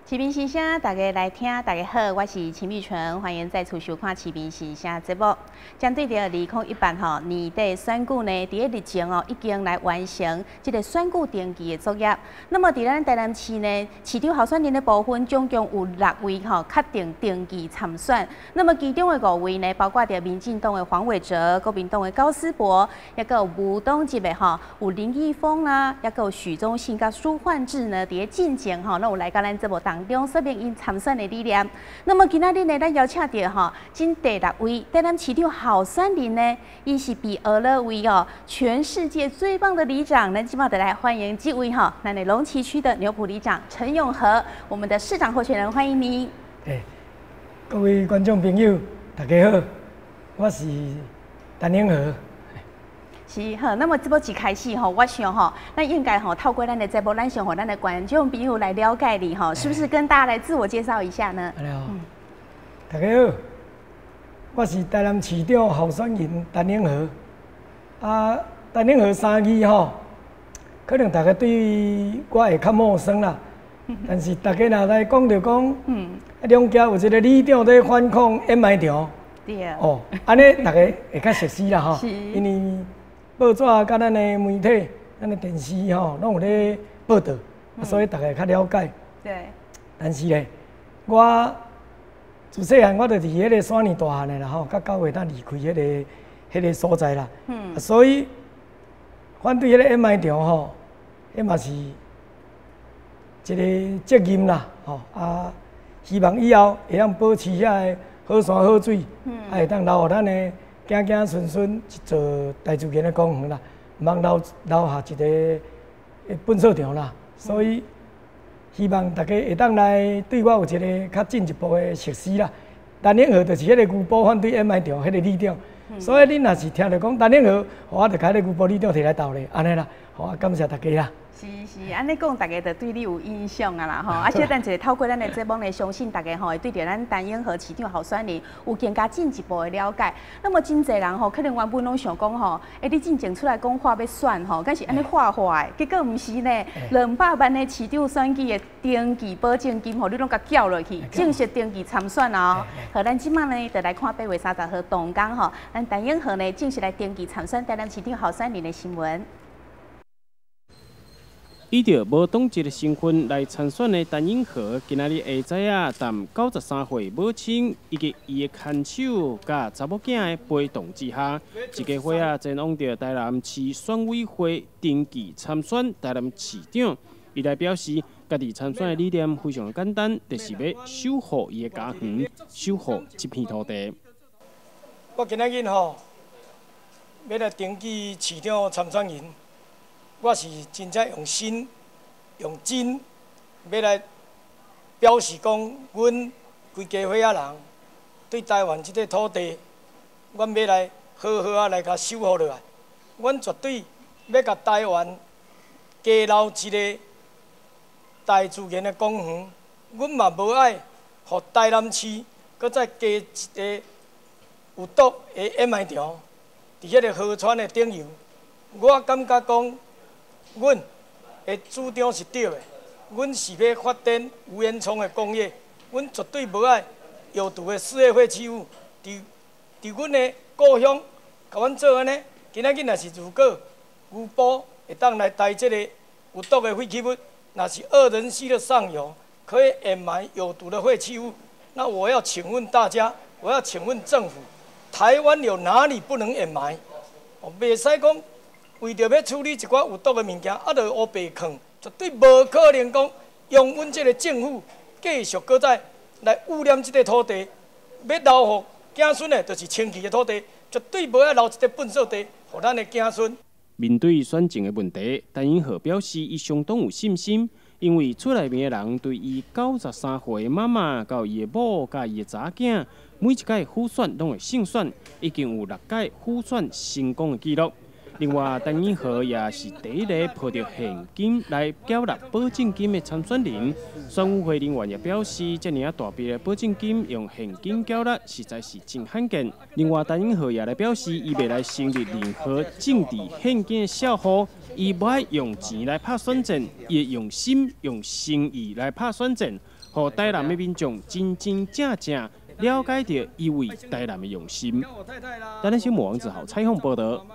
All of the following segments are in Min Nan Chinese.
市民心聲，大家來聽，大家好，我是秦玉純，歡迎再次收看《市民心聲》節目。針對著2018吼年底選舉呢，佇咧日前哦已經來完成這个選舉登記的作業。那麼佇咱台南市呢，市長候選人的部分，總共有六位吼確定登記參選。那麼其中的五位呢，包括著民進黨的黃偉哲、國民黨的高思博，抑閣有無黨籍的吼有林義峰啦，抑閣有許忠信佮蘇煥智呢，佇咧進前吼，攏有來佮咱節目當中說明𪜶參選的理念。那麼今仔日呢，咱邀請著吼，這第六位台南市長候選人呢，伊是被訛了為哦全世界最棒的里長。咱這馬就來歡迎這位吼，咱的龍崎區的牛埔里長陳永和，我們的市長候選人，歡迎您。欸，各位觀眾朋友，大家好，我是陳永和。是好，那麼這部一開始吼，我想吼，咱應該吼透過咱的節目，咱想予咱的觀眾朋友來了解你吼，是不是跟大家來自我介紹一下呢？嗯，大家好，我是台南市長候選人陳永和。啊，陳永和三字吼，可能大家對我會較陌生啦。但是大家若來講著講，兩家有一个里長咧反抗掩埋場，哦，按呢大家會較熟悉啦吼，因為報紙佮咱的媒體、咱的電視吼，攏有咧報導，所以大家較了解。但是咧，我自細漢我就佇彼个山裡大漢的啦吼，到9月才離開彼个所在啦。所以反對彼個掩埋場吼，彼嘛是一个責任啦，吼啊！希望以後會當保持遐个好山好水，啊會當留予咱的子子孫孫一座大自然的公園啦，毋通留下一个糞掃場啦。所以希望大家會當來對我有一个較進一步的熟悉啦。陳永和就是彼个牛埔反對掩埋場彼个里長，所以恁若是聽著講陳永和，我就共彼个牛埔里長提來鬥咧，按呢啦，好啊，感謝大家啦。是是，按呢講，大家就對你有印象啊啦吼。啊，小等一下透過咱的節目呢，相信大家吼會對著咱陳永和市長候選人有更加進一步的了解。那麼真濟人吼，可能原本攏想講吼，欸，你進前出來講話欲選吼，敢是按呢畫畫的，結果毋是呢，200萬的市長選舉的登記保證金吼，你攏共繳落去，正式登記參選哦。好，咱這馬呢，就來看8月30號當工吼，咱陳永和呢正式來登記參選台南市長候選人的新聞。以著無黨籍的身份來參選的陳永和，今仔日下早仔，踮93歲母親以及伊的牽手佮查某囝的陪同之下，一家伙仔前往著台南市選委會登記參選台南市長。伊來表示，家己參選的理念非常簡單，就是欲守護伊的家園，守護這片土地。我今仔日吼，欲來登記市長參選人。我是真正用心、用真，欲來表示講，阮規家伙仔人對台灣這塊土地，阮欲來好好仔來共守護落來。阮絕對欲共台灣加留一个大自然的公園，阮嘛無愛予台南市閣再加一个有毒的掩埋場，佇彼个河川的頂游。我感覺講，阮的主張是對的，阮是欲發展無煙囪的工業，阮絕對無愛有毒的事業廢棄物佇阮的故鄉，共阮做按呢。今仔日若是如果牛埔會當來帶這個有毒的廢棄物，若是惡人溪的上游可以掩埋有毒的廢棄物，那我要請問大家，我要請問政府，台灣有哪裡不能掩埋？哦，袂使講。為著欲處理一寡有毒的物件，啊，就烏白囥，絕對無可能講容阮這个政府繼續閣再來污染這个土地，欲留予子孫的，就是清氣的土地，絕對無愛留一个糞掃地，予咱的子孫。面對選情的問題，陳永和表示，伊相當有信心，因為厝內面的人對伊93歲的媽媽、佮伊的某、佮伊的查囝，每一屆輔選攏會勝選，已經有六屆輔選成功的記錄。另外，陳英豪也是第一个抱著現金來繳納保證金的參選人。選委會人員也表示，這爾大筆的保證金用現金繳納，實在是真罕見。另外，陳英豪也來表示，伊袂來成立任何政治獻金的賬戶，伊無愛用錢來拍選戰，伊會用心用誠意來拍選戰，予台南的民眾真真正正了解著伊為台南的用心。台南新聞王子豪採訪報導。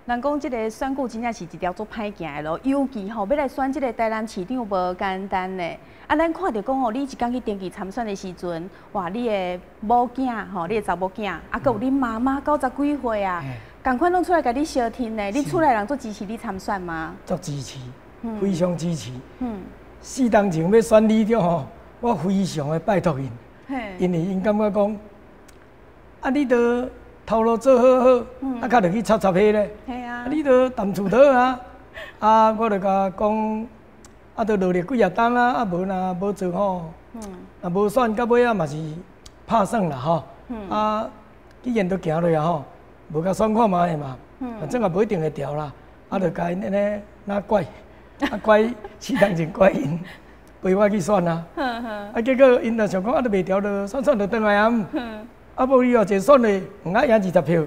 人講這個選舉真正是一條足歹行的路，尤其吼欲來選這個台南市長無簡單呢。啊，咱看著講吼，你一工去登記參選的時陣，哇，你的某囝吼，你的查某囝，啊，閣有恁媽媽九十幾歲啊，仝款攏出來共你相挺呢。你厝內人足支持你參選嗎？足支持，非常支持。4冬前欲選里長吼，我非常的拜託𪜶，因為𪜶感覺講，啊，你都頭路做好好，啊，較著去插插彼咧。啊，你都踮厝倒啊，啊，我就共講，啊，都努力幾若冬啊，啊，無若無做吼，若無選到尾仔嘛是拍算啦吼。啊，既然都行落啊吼，無共選看覓嘛，反正也無一定會調啦。啊，就共𪜶按呢若拐，啊拐4冬前拐𪜶陪我去選啊。啊，結果𪜶就想講，啊，都袂調就選選就轉來啊。啊，無伊哦，一個選的，毋愛贏20票，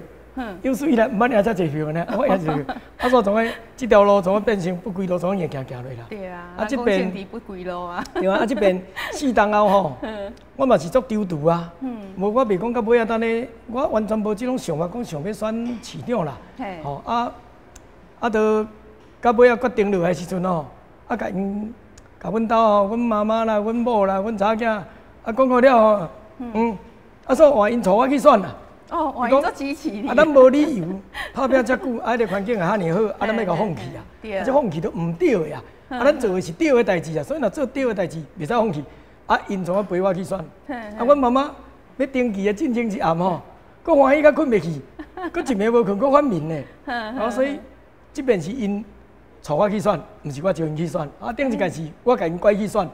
有史以來毋捌贏遮濟票呢，我贏二十票，啊，所以創啥這條路創啥變成不歸路，創啥硬行行落啦。對啊，啊，這邊不歸路啊。對啊，啊，這邊4冬後吼，我嘛是足躊躇啊。無，我袂講到尾仔等呢，我完全無這種想法，講想欲選市長啦。吼啊啊，都到尾仔決定落來時陣吼，啊，共𪜶，共阮兜吼，阮媽媽啦，阮某啦，阮查某囝，啊，講過了吼，啊，所以換𪜶帶我去選啦。哦，換𪜶足支持你。啊，咱無理由拍拚遮久，啊，這個環境也遐爾好，啊，咱欲共放棄啊？啊，這放棄都毋對的啊！啊，咱做的是對的代誌啊，所以若做對的代誌，袂使放棄。啊，𪜶創啥陪我去選？啊，阮媽媽欲登記的進前一暗吼，閣歡喜甲睏袂去，閣一暝無睏，閣反眠呢。啊，所以這邊是𪜶帶我去選，毋是我招𪜶去選。啊，頂一屆是我共𪜶拐去選，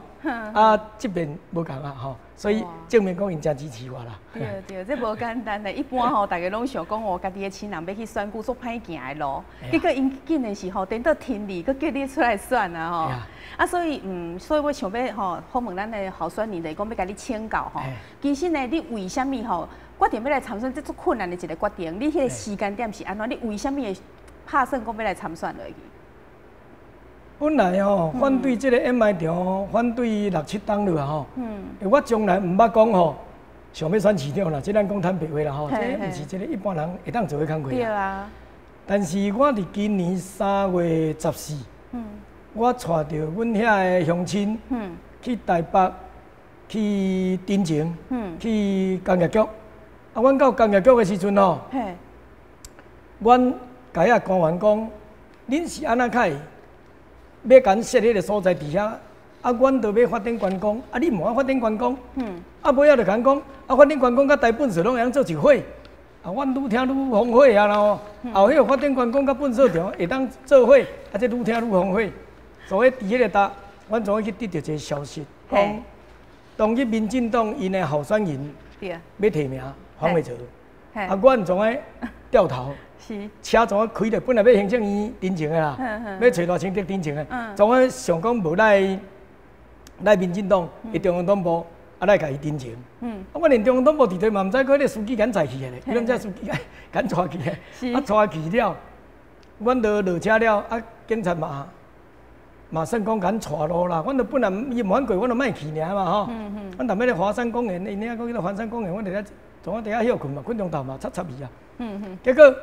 啊，這邊無仝啊吼。所以證明講𪜶誠支持我啦。對對，這無簡單的。一般吼，大家攏想講哦，家己的親人欲去選舉，足歹行的路。結果𪜶竟然是吼，顛倒挺你，閣叫你出來選啊吼。啊，所以我想欲吼訪問咱的候選人，就是講欲共你請教吼。其實呢，你為啥物吼決定欲來參選？這足困難的一個決定。你彼個時間點是按怎？你為啥物會拍算講欲來參選落去？本來吼反對這個掩埋場，反對六七冬了吼。我從來毋捌講吼，想欲選市長啦，這咱講坦白話啦吼，這毋是這個一般人會當做的工課。對啊。但是我佇今年3月14，我帶著阮遐的鄉親，去台北，去陳情，去工業局。啊，阮到工業局的時陣吼，阮共遐官員講，恁是按怎開？欲共設彼个所在佇遐，啊，阮都欲發展觀光，啊，你毋愛發展觀光，啊，尾仔就共阮講，啊，發展觀光佮台糞掃攏會用做一伙，啊，阮愈聽愈風火啊咯，後彼个發展觀光佮糞掃場會當做伙，啊，這愈聽愈風火，所以佇彼個搭，阮總去得著一個消息，講當日民進黨𪜶的候選人欲提名黃偉哲，啊，阮創啥掉頭。車創啥開著，本來欲行政院陳情的啦，欲揣賴清德陳情的，創啥想講無來來民進黨的中央黨部，啊來共伊陳情。啊，我連中央黨部佇佗嘛毋知，彼个司機共載去的咧，伊攏毋知司機共帶去的，啊帶去了，阮就落車了，啊警察嘛嘛算講共帶路啦，阮就本來伊毋反過，阮就莫去爾嘛吼。阮踮彼个華山公園，𪜶遐講叫做華山公園，阮佇遐創啥佇遐歇睏嘛，睏鐘頭嘛，插插伊啊。結果。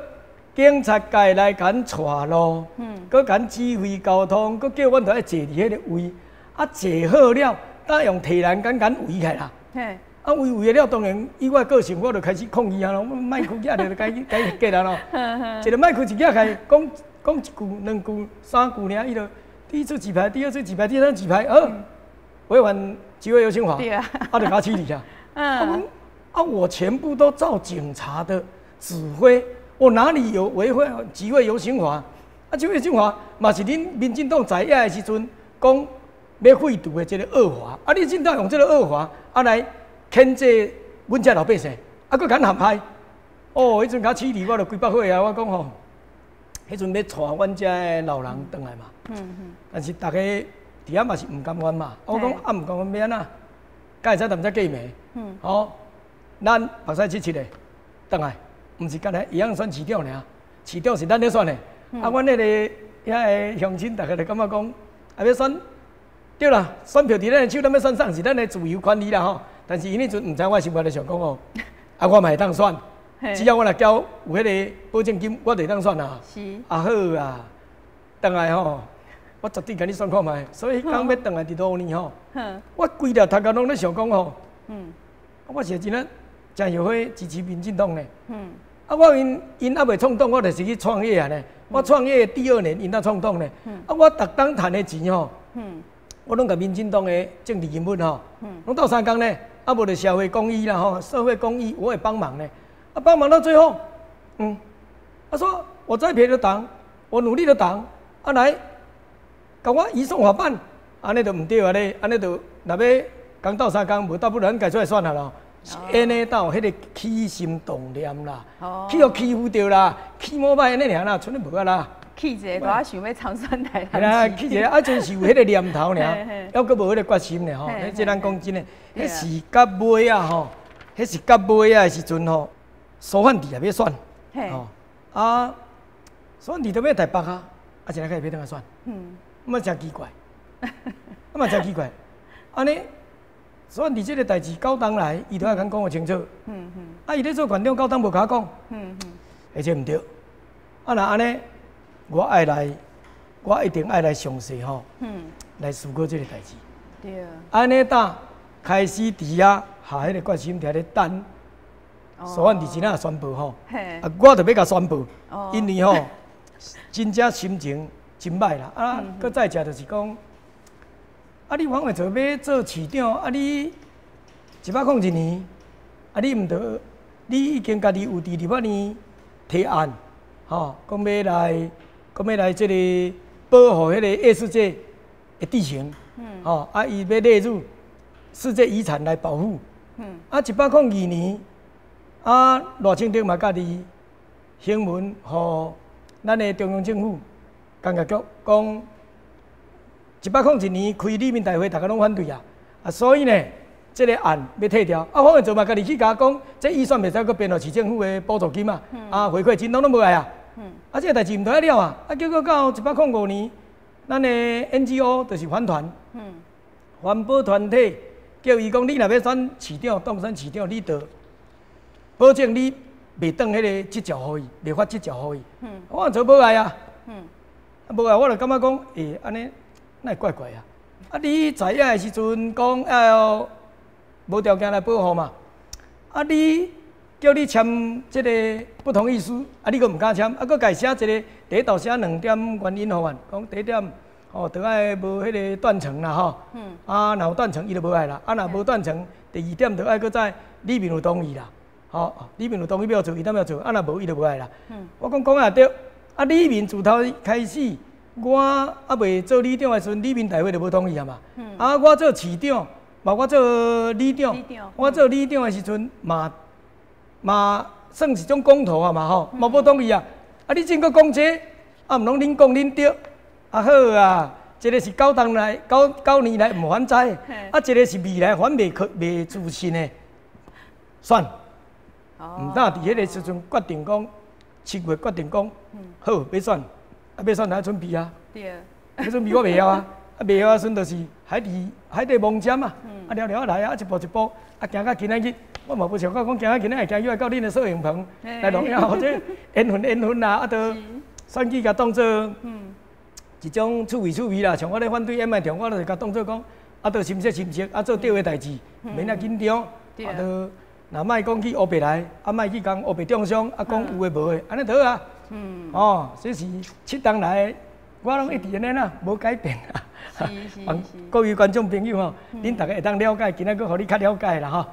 警察家來共帶路，閣共指揮交通，閣叫阮著愛坐佇彼个位，啊坐好了，才用提欄杆共圍起來啦。啊圍圍了，當然以我個性，我就開始抗議啊咯，麥克舉就該該過來咯。一個麥克一舉起來，講講一句、兩句、三句爾，伊就第一次舉牌，第二次舉牌，第三次舉牌，違反集會遊行法，啊就共處理啊。啊，我全部都照警察的指揮。我哪裡有違反集會遊行法？啊，集會遊行法嘛是恁民進黨在野的時陣講欲廢除的這個惡法，啊，你現在用這個惡法啊來譴責阮遮老百姓，啊，閣共陷害。哦，彼陣共處理，我就規腹火啊！我講吼，彼陣欲帶阮遮的老人轉來嘛，但是逐家佇遐嘛是毋甘願嘛。我講啊，毋甘願欲按怎？敢會使踮遮過暝？吼，咱目屎拭拭的轉來，毋是干焦會曉選市長爾，市長是咱咧選的。啊，阮彼個遐个鄉親，逐家就感覺講，啊欲選，對啦，選票佇咱的手，咱欲選啥是咱的自由權利啦吼。但是𪜶彼陣毋知我心肝咧想講哦，啊我嘛會當選，只要我若交有彼個保證金，我就會當選啊。啊好啊，轉來吼，我絕對共你選看覓。所以彼工欲轉來佇路年吼，我規粒頭殼攏咧想講吼，我是真正誠後悔支持民進黨呢。啊，我𪜶猶未創黨，我就是去創業啊呢。我創業第二年，𪜶才創黨呢。啊，我逐冬趁的錢吼，我攏共民進黨的政治人物吼，攏鬥相共呢。啊，無就社會公益啦吼，社會公益我會幫忙呢。啊，幫忙到最後，他說我在別的黨，我努力的黨，啊來，共我移送法辦，按呢就毋對啊咧，按呢就若欲共鬥相共，無倒不如咱家出來選啊咯。是按呢到彼個起心動念啦，去予欺負著啦，起摩擺按呢爾啦，賰咧無啊啦。起一个大想欲參選台南。啦，起一个啊，陣是有彼個念頭爾，猶閣無彼個決心爾吼。這咱講真的，彼是到尾啊吼，彼是到尾啊的時陣吼，蘇煥智也欲選，吼啊，蘇煥智都欲台北啊，啊，現在開始欲轉來選，嘛誠奇怪，啊嘛誠奇怪，按呢，蘇煥智這個代誌九冬來，伊都愛共講予清楚，啊，伊咧做縣長九冬無共我講，而且毋對，啊，若按呢。我愛來，我一定愛來詳細吼，來思考這個代誌。按呢搭開始佇遐下彼個決心，佇遐咧等。蘇煥智真正宣布吼，啊，我就欲共宣布，因為吼，真正心情真歹啦。啊，閣再者就是講，啊，你黃偉哲欲做市長，啊，你101年，啊，你毋著，你已經家己有佇立法院提案，吼，講欲來。講欲來這个保護彼個夜市街的地形，吼，啊，伊欲列入世界遺產來保護。啊，102年，啊，賴清德嘛家己行文予咱的中央政府工業局講，101年開里民大會，逐家攏反對啊，啊，所以呢，這个案欲退掉。啊，黃偉哲嘛家己去共講，這預算袂使閣編予市政府的補助金啊，啊，回饋金攏攏無愛啊。啊，這个代誌毋著愛了啊！啊，結果到105年，咱的 NGO 就是環團，環保團體叫伊講，你若欲選市長，當選市長，你著保證你袂轉彼个執照予伊，袂發執照予伊。我做無愛啊，啊無愛，我就感覺講，欸，按呢哪會怪怪啊？啊，你在遐的時陣講要無條件來保護嘛？啊，你。叫你簽這個不同意書，啊，你閣毋敢簽，啊，閣共寫一个第一道寫兩點原因予阮，講第一點，吼，著愛無彼个斷層啦，吼，啊，若有斷層，伊就無愛啦，啊，若無斷層，第二點著愛閣再里民有同意啦，吼，里民有同意欲做，伊當欲做，啊，若無伊就無愛啦。我講講也對，啊，里民自頭開始，我猶未做里長的時陣，里民大會就無同意啊嘛，啊，我做市長，嘛我做里長，我做里長的時陣嘛。嘛算是種公投啊嘛吼，嘛無同意啊。啊，你這閣講這個，啊，毋攏恁講恁對。啊好啊，一个是九冬來九九年來毋反知，啊，一个是未來反袂可袂自信的，選。毋但佇彼个時陣決定講，7月決定講，好，欲選，啊，欲選愛準備啊。欲準備我袂曉啊，啊袂曉啊，時陣就是海底海底摸針啊，啊了了來啊，一步一步，啊行到今仔日。我嘛無想過講行到今仔會行入來到恁的攝影棚來錄影，或者緣分緣分啦，啊，都選舉共當做一種趣味趣味啦。像我咧反對掩埋場，我就是共當做講，啊，都心色心色，啊，做對的代誌，免遐緊張，啊，都若莫講去烏白來，啊，莫去共烏白中傷，啊，講有的無的，按呢就好啊。哦，這是七冬來，我攏一直按呢啦，無改變啦。各位觀眾朋友吼，恁逐家會當了解，今仔閣予你較了解啦吼。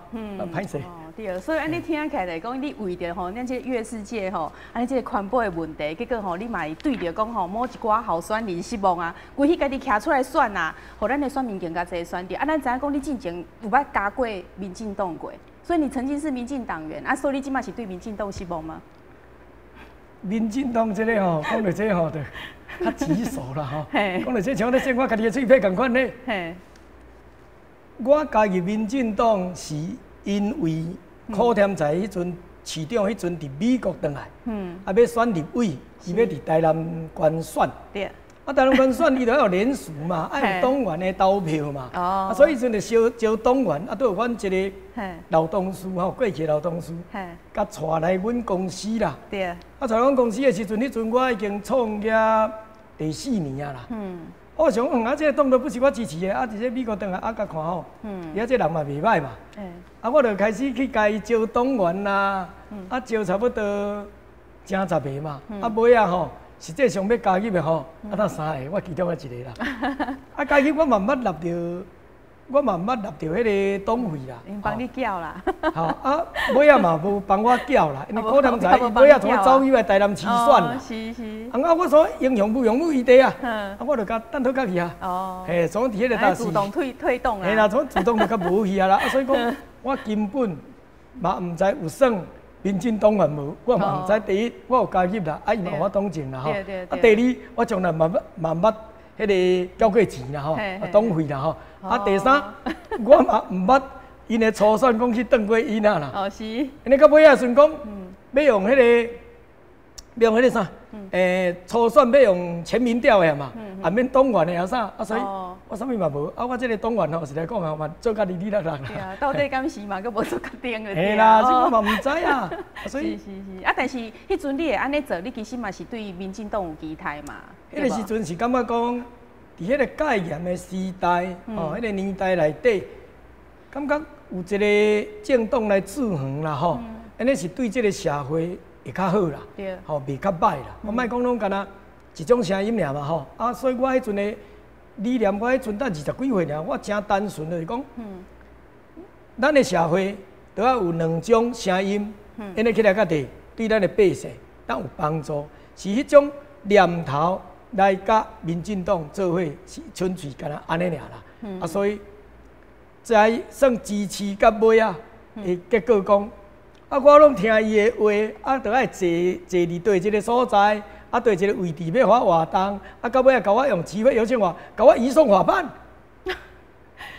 歹勢。哦，對，所以按呢聽起來講，你為著吼，咱這個月世界吼，按呢這個環保的問題，結果吼，你嘛會對著講吼，某一寡候選人失望啊，規氣家己徛出來選啊，予咱的選民更加濟選著。啊，咱知影講你進前有捌加過民進黨過，所以你曾經是民進黨員啊，所以你這馬是對民進黨失望嗎？民進黨這个吼，講著這吼，就較棘手啦吼。講著這像咧說我家己的喙皮仝款咧。我加入民進黨是因為柯添財彼陣市長彼陣佇美國轉來，啊欲選立委，伊欲佇台南縣選。啊，台南縣選伊就愛有聯署嘛，愛有黨員的投票嘛。啊，所以彼陣就招招黨員，啊，都有阮一个老同事吼，過去的老同事，共帶來阮公司啦。啊，帶阮公司的時陣，彼陣我已經創業第四年啊啦。我想講，啊，這個黨都不是我支持的，啊，佇這美國轉來，啊，共看吼，伊啊，這人嘛袂䆀嘛。啊，我就開始去共伊招黨員啦，啊，招差不多成十个嘛，啊，尾仔吼，實際上欲加入的吼，啊，得三个，我其中的一個啦。啊，加入我嘛毋捌納著，我嘛毋捌納著彼個黨費啦。𪜶幫你繳啦。吼啊，尾仔嘛無幫我繳啦，因為柯添財尾仔從我走去來台南市選啦。是是。啊，我說英雄無用武之地啊，啊，我就共等討較去啊。嘿，所以佇彼個當時。主動推推動啊。嘿啦，從主動就較無去啊啦，啊，所以講我根本嘛毋知有算民進黨員無，我嘛毋知。第一，我有加入啦，啊，伊嘛予我黨證啦吼。啊，第二，我從來嘛嘛毋捌彼个繳過錢啦吼，啊，黨費啦吼。啊，第三，我嘛毋捌𪜶的初選講去當過𪜶啊啦。因為到尾仔時陣講，欲用彼个，欲用彼个啥？初選欲用全民調的嘛，也免黨員的啊啥，啊所以我啥物嘛無，啊我這個黨員吼，實在講啊，嘛做甲哩哩啦啦。對啊，到底敢是嘛，閣無做決定的。嘿啦，這我嘛毋知啊。所以是是是，啊，但是彼陣你會按呢做，你其實嘛是對民進黨有期待嘛。彼个時陣是感覺講，佇彼個戒嚴的時代，吼，彼個年代內底，感覺有一個政黨來制衡啦，吼，按呢是對這個社會會較好啦，吼，袂較歹啦。我莫講攏干焦一種聲音爾嘛，吼。啊，所以我彼陣的理念，我彼陣才二十幾歲爾，我誠單純就是講，咱的社會都愛有兩種聲音，按呢起來較濟，對咱的百姓當有幫助，是彼種念頭來佮民進黨做伙，是純粹干焦按呢爾啦。啊，所以才算支持到尾仔，會結果講，啊，我攏聽伊的話，啊，著愛坐坐佇對這个所在，啊，對這个位置欲發活動，啊，到尾仔共我用議會邀請我，共我移送法辦。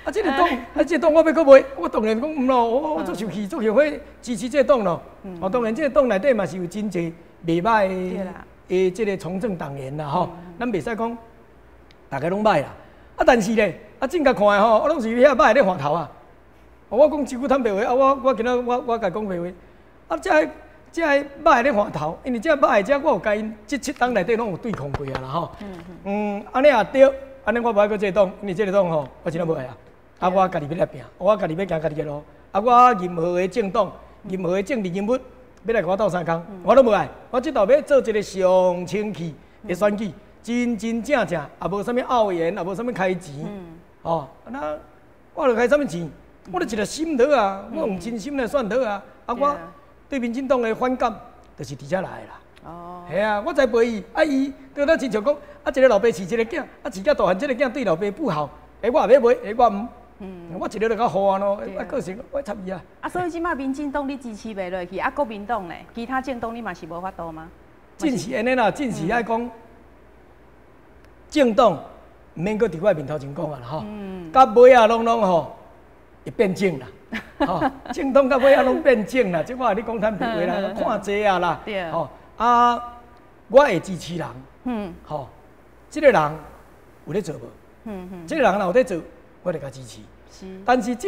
啊，這个黨，啊，這个黨我欲閣袂，我當然講毋咯，我我足受氣，足後悔支持這個黨咯。哦，當然這个黨內底嘛是有真濟袂䆀的的這个從政黨員啦吼，咱袂使講逐个攏䆀啦。啊，但是咧，啊，正共看的吼，啊，攏是遐䆀咧換頭啊。我講一句坦白話，啊，我我今仔我我共講白話，啊，這个這个䆀咧換頭，因為這个䆀的這我有共𪜶這七冬內底攏有對抗過啊啦吼。嗯，按呢也對，按呢我無愛閣這個黨，因為這個黨吼，我真正無愛啊。啊，我家己欲來拚，我家己欲行家己的路。啊，我任何的政黨，任何的政治人物，欲來共我鬥相共，我攏無愛。我這道欲做一个上清氣的選舉，真真正正，也無啥物拗言，也無啥物開錢。哦，那我著開啥物錢？我著一個心就好啊，我用真心來選就好啊。啊，我對民進黨的反感，就是佇遮來的啦。係啊，我栽培伊，啊伊對咱親像講，啊一个老爸飼一个囝，啊飼甲大漢，這个囝對老爸不好，欸我也欲賣，欸我毋，我一个就較好啊咯，我個性我插伊啊。啊，所以這擺民進黨你支持袂落去，啊國民黨咧，其他政黨你嘛是無法度嗎？真是按呢啦，真是愛講政黨，毋免閣佇我面頭前講啊啦吼，到尾仔攏攏吼會變種啦，吼，政黨到尾仔攏變種啦，這我共你講坦白話啦，看濟啊啦，吼啊，我會支持人，吼，這个人有咧做無？這个人若有咧做，我就共支持。但是這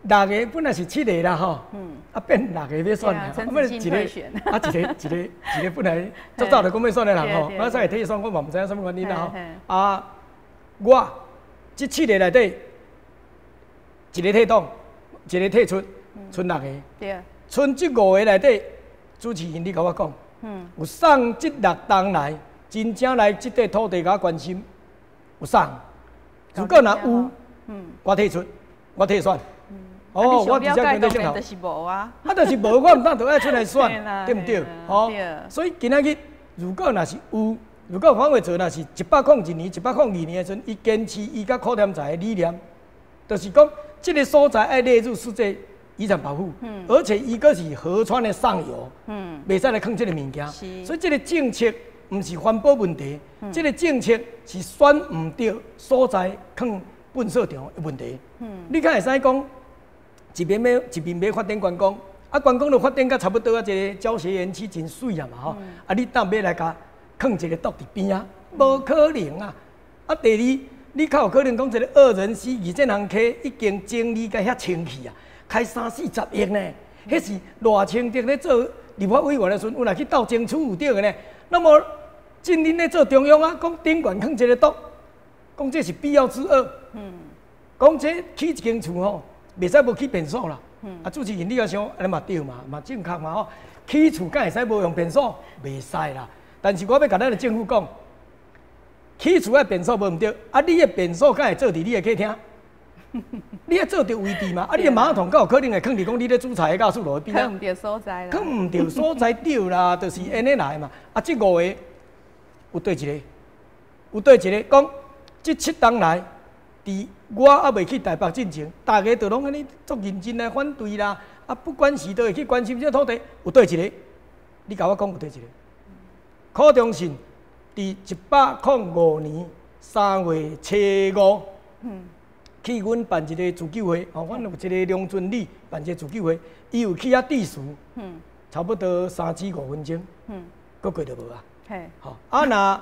六个本來是七個啦，吼，啊變六個欲選啦，啊變一個，啊一個一個一個本來足早就講欲選的人吼，啊才會退選，我嘛毋知影啥物原因啦吼。啊，我這七個內底，一個退黨，一個退出，賰六個。賰這五個內底，主持人你共我講，有送這六冬來，真正來這塊土地共我關心，有送。如果若有，我退出，我退選。哦，我直接跟你講就是無啊。啊，就是無，我毋當就愛出來選，對毋對？哦，所以今仔日如果若是有，如果黃偉哲若是102年、102年的時陣，伊堅持伊佮柯添財的理念，就是講這个所在愛列入世界遗产保护，而且伊阁是河川的上游，袂使来囥這个物件，所以這个政策毋是环保问题，這个政策是选毋著所在囥粪扫场的问题。你敢会使讲一边欲发展观光，啊，观光就发展甲差不多啊，这个教学园区真媠啊嘛吼，啊，你当欲来共囥一个埽伫边仔？无可能啊！啊，第二，你较有可能讲一个恶人溪，二线行溪已经整理甲遐清气啊，开三四十亿呢，彼是赖清德咧做立法委员的时阵，有来去斗争取有著的呢。那么，今恁咧做中央啊，讲顶悬囥一个埽，讲这是必要之恶。讲这起一间厝吼，袂使无起便所啦。啊，主持人你也想，按呢嘛对嘛，嘛正确嘛吼。起厝敢会使无用便所？袂使啦。但是我欲共咱的政府讲，起厝爱便所无毋对，啊，你的便所敢会做伫你的客厅？你爱做著位置嘛？啊，你的马桶敢有可能会囥伫讲你咧煮菜的教室路边啊？囥毋著所在啦。囥毋著所在对啦，就是按呢来嘛。啊，这五个有对一个，有对一个讲，这7冬来，伫我犹未去台北进前，大家都拢按呢足认真来反对啦。啊，不管是都会去关心这土地，有佗一个？你共我讲有佗一个？柯忠信伫105年3月初5，去阮办一个自救会，吼，阮有一个农村里办一个自救会，伊有去遐致辞，差不多3至5分钟，阁过就无啊。吼，啊若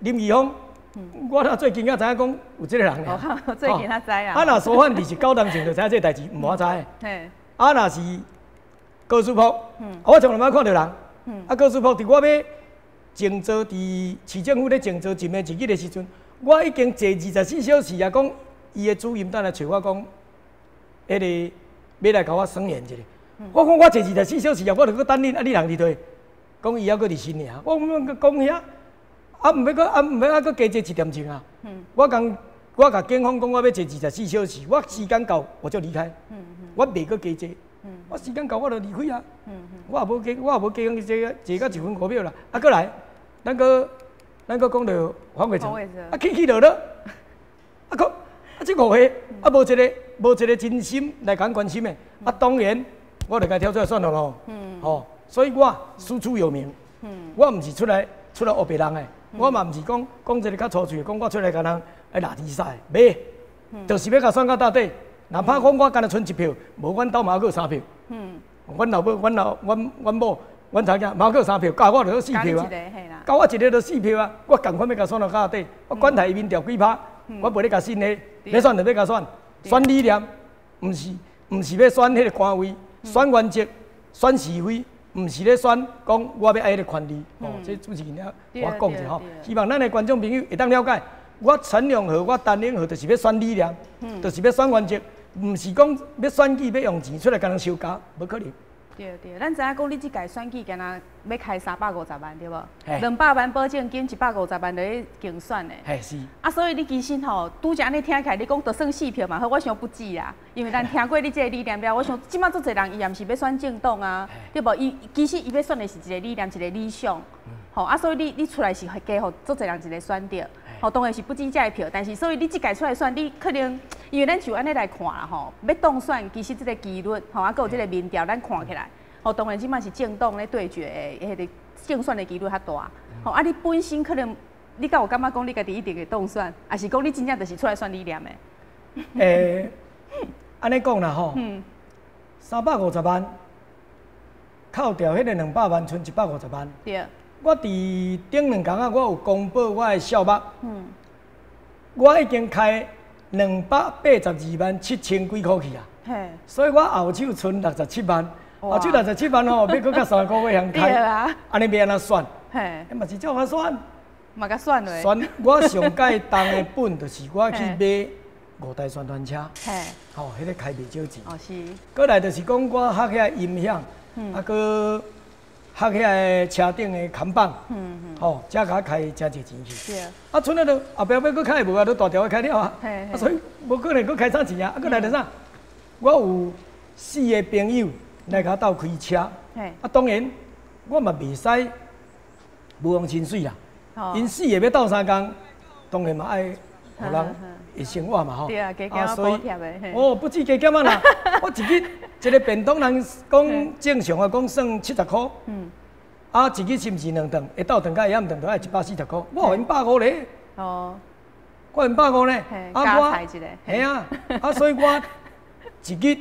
林义峰，我若最近才知影讲有这个人尔。最近才知啊。啊若苏焕智是9冬前就知影这个代志，毋我知。啊若是高师福，我从来毋捌看著人。啊高师福伫我欲静坐伫市政府咧静坐一暝一日的时阵，我已经坐24小时啊，讲伊的主任等来揣我讲，彼个欲来共我审验一下。我讲我坐24小时啊，我著阁等恁，啊你人伫佗？讲伊犹阁伫新营，我讲讲遐，啊毋欲阁啊毋欲啊阁加坐一点钟啊。我共警方讲，我欲坐24小时，我时间到我就离开，我袂阁加坐。我时间到我就离开啊。我也无加讲坐坐到1分5秒啦。啊，阁来，咱阁讲著黄伟哲，啊起起落落，啊阁啊这五个啊无一个真心来共关心的，啊当然我就共跳出来选了咯。吼，所以我师出有名。我毋是出来唬别人的，我嘛毋是讲讲一个较粗喙，讲我出来共人来拉比赛，袂，就是欲共选到到底。哪怕讲我干焦賰一票，无阮兜嘛阁有三票。阮老母、阮老、阮阮某、阮查囝嘛阁有三票，加我就四票啊。加我一个就四票啊！我仝款欲共选到到底，我管他伊民调几趴，我无咧共信的，欲选就欲共选，选理念，毋是欲选彼个官位，选原则，选是非，毋是咧选讲我欲爱彼个权利。哦，这主持人我讲一下吼，希望咱的观众朋友会当了解，我陈永和、我陈永和就是欲选理念，就是欲选原则。毋是讲欲选举欲用钱出来共人相加，无可能。对对，咱知影讲你这届选举敢若欲开350万，对无？200万保证金，150万落去竞选的。嘿是。啊，所以你其实吼，拄才按呢听起来，你讲就算四票嘛好，我想不止啦，因为咱听过你这个理念了，我想这马足济人伊也毋是欲选政党啊，对无？伊其实伊欲选的是一个理念，一个理想。吼啊，所以你出来是加予足济人一个选择。吼，当然是不止这个票，但是所以你这届出来选，你可能因为咱就按呢来看啦吼，欲当选其实这个几率吼，啊，阁有这个民调，咱看起来，吼，当然这马是政党咧对决的，彼个胜选的几率较大。吼，啊，你本身可能你敢有感觉讲你家己一定会当选，抑是讲你真正就是出来选理念的？按呢讲啦吼，350万，扣掉彼个200万，賰150万。我伫顶两工仔，我有公布我的数目。我已经开282万7千几箍去啊。所以我后手賰67万，后手六十七万吼，欲阁较三个月通开。按呢欲按怎选？嘛是照我选。嘛共选落。选我上届重的本就是我去买五台宣传车。吼，彼个开袂少钱。阁来就是讲我学遐音响，啊阁学遐个车顶的看板，吼，才共开诚济钱去。啊，賰了就后壁欲阁开无啊，都大条开了啊。啊，所以无可能阁开啥钱啊？啊，阁来就啥？我有四个朋友来共我斗开车。啊，当然我嘛袂使无用薪水啦。𪜶四个欲斗相共，当然嘛爱予人會生活嘛吼。對啊，加減補貼的。哦，不止加減啊啦，我一日一个便當人講正常的講算70箍。啊，一日是毋是兩頓？下晝頓佮下暗頓都愛140箍，我予𪜶150咧。我予𪜶百五呢。啊我，嘿啊，啊所以我一日予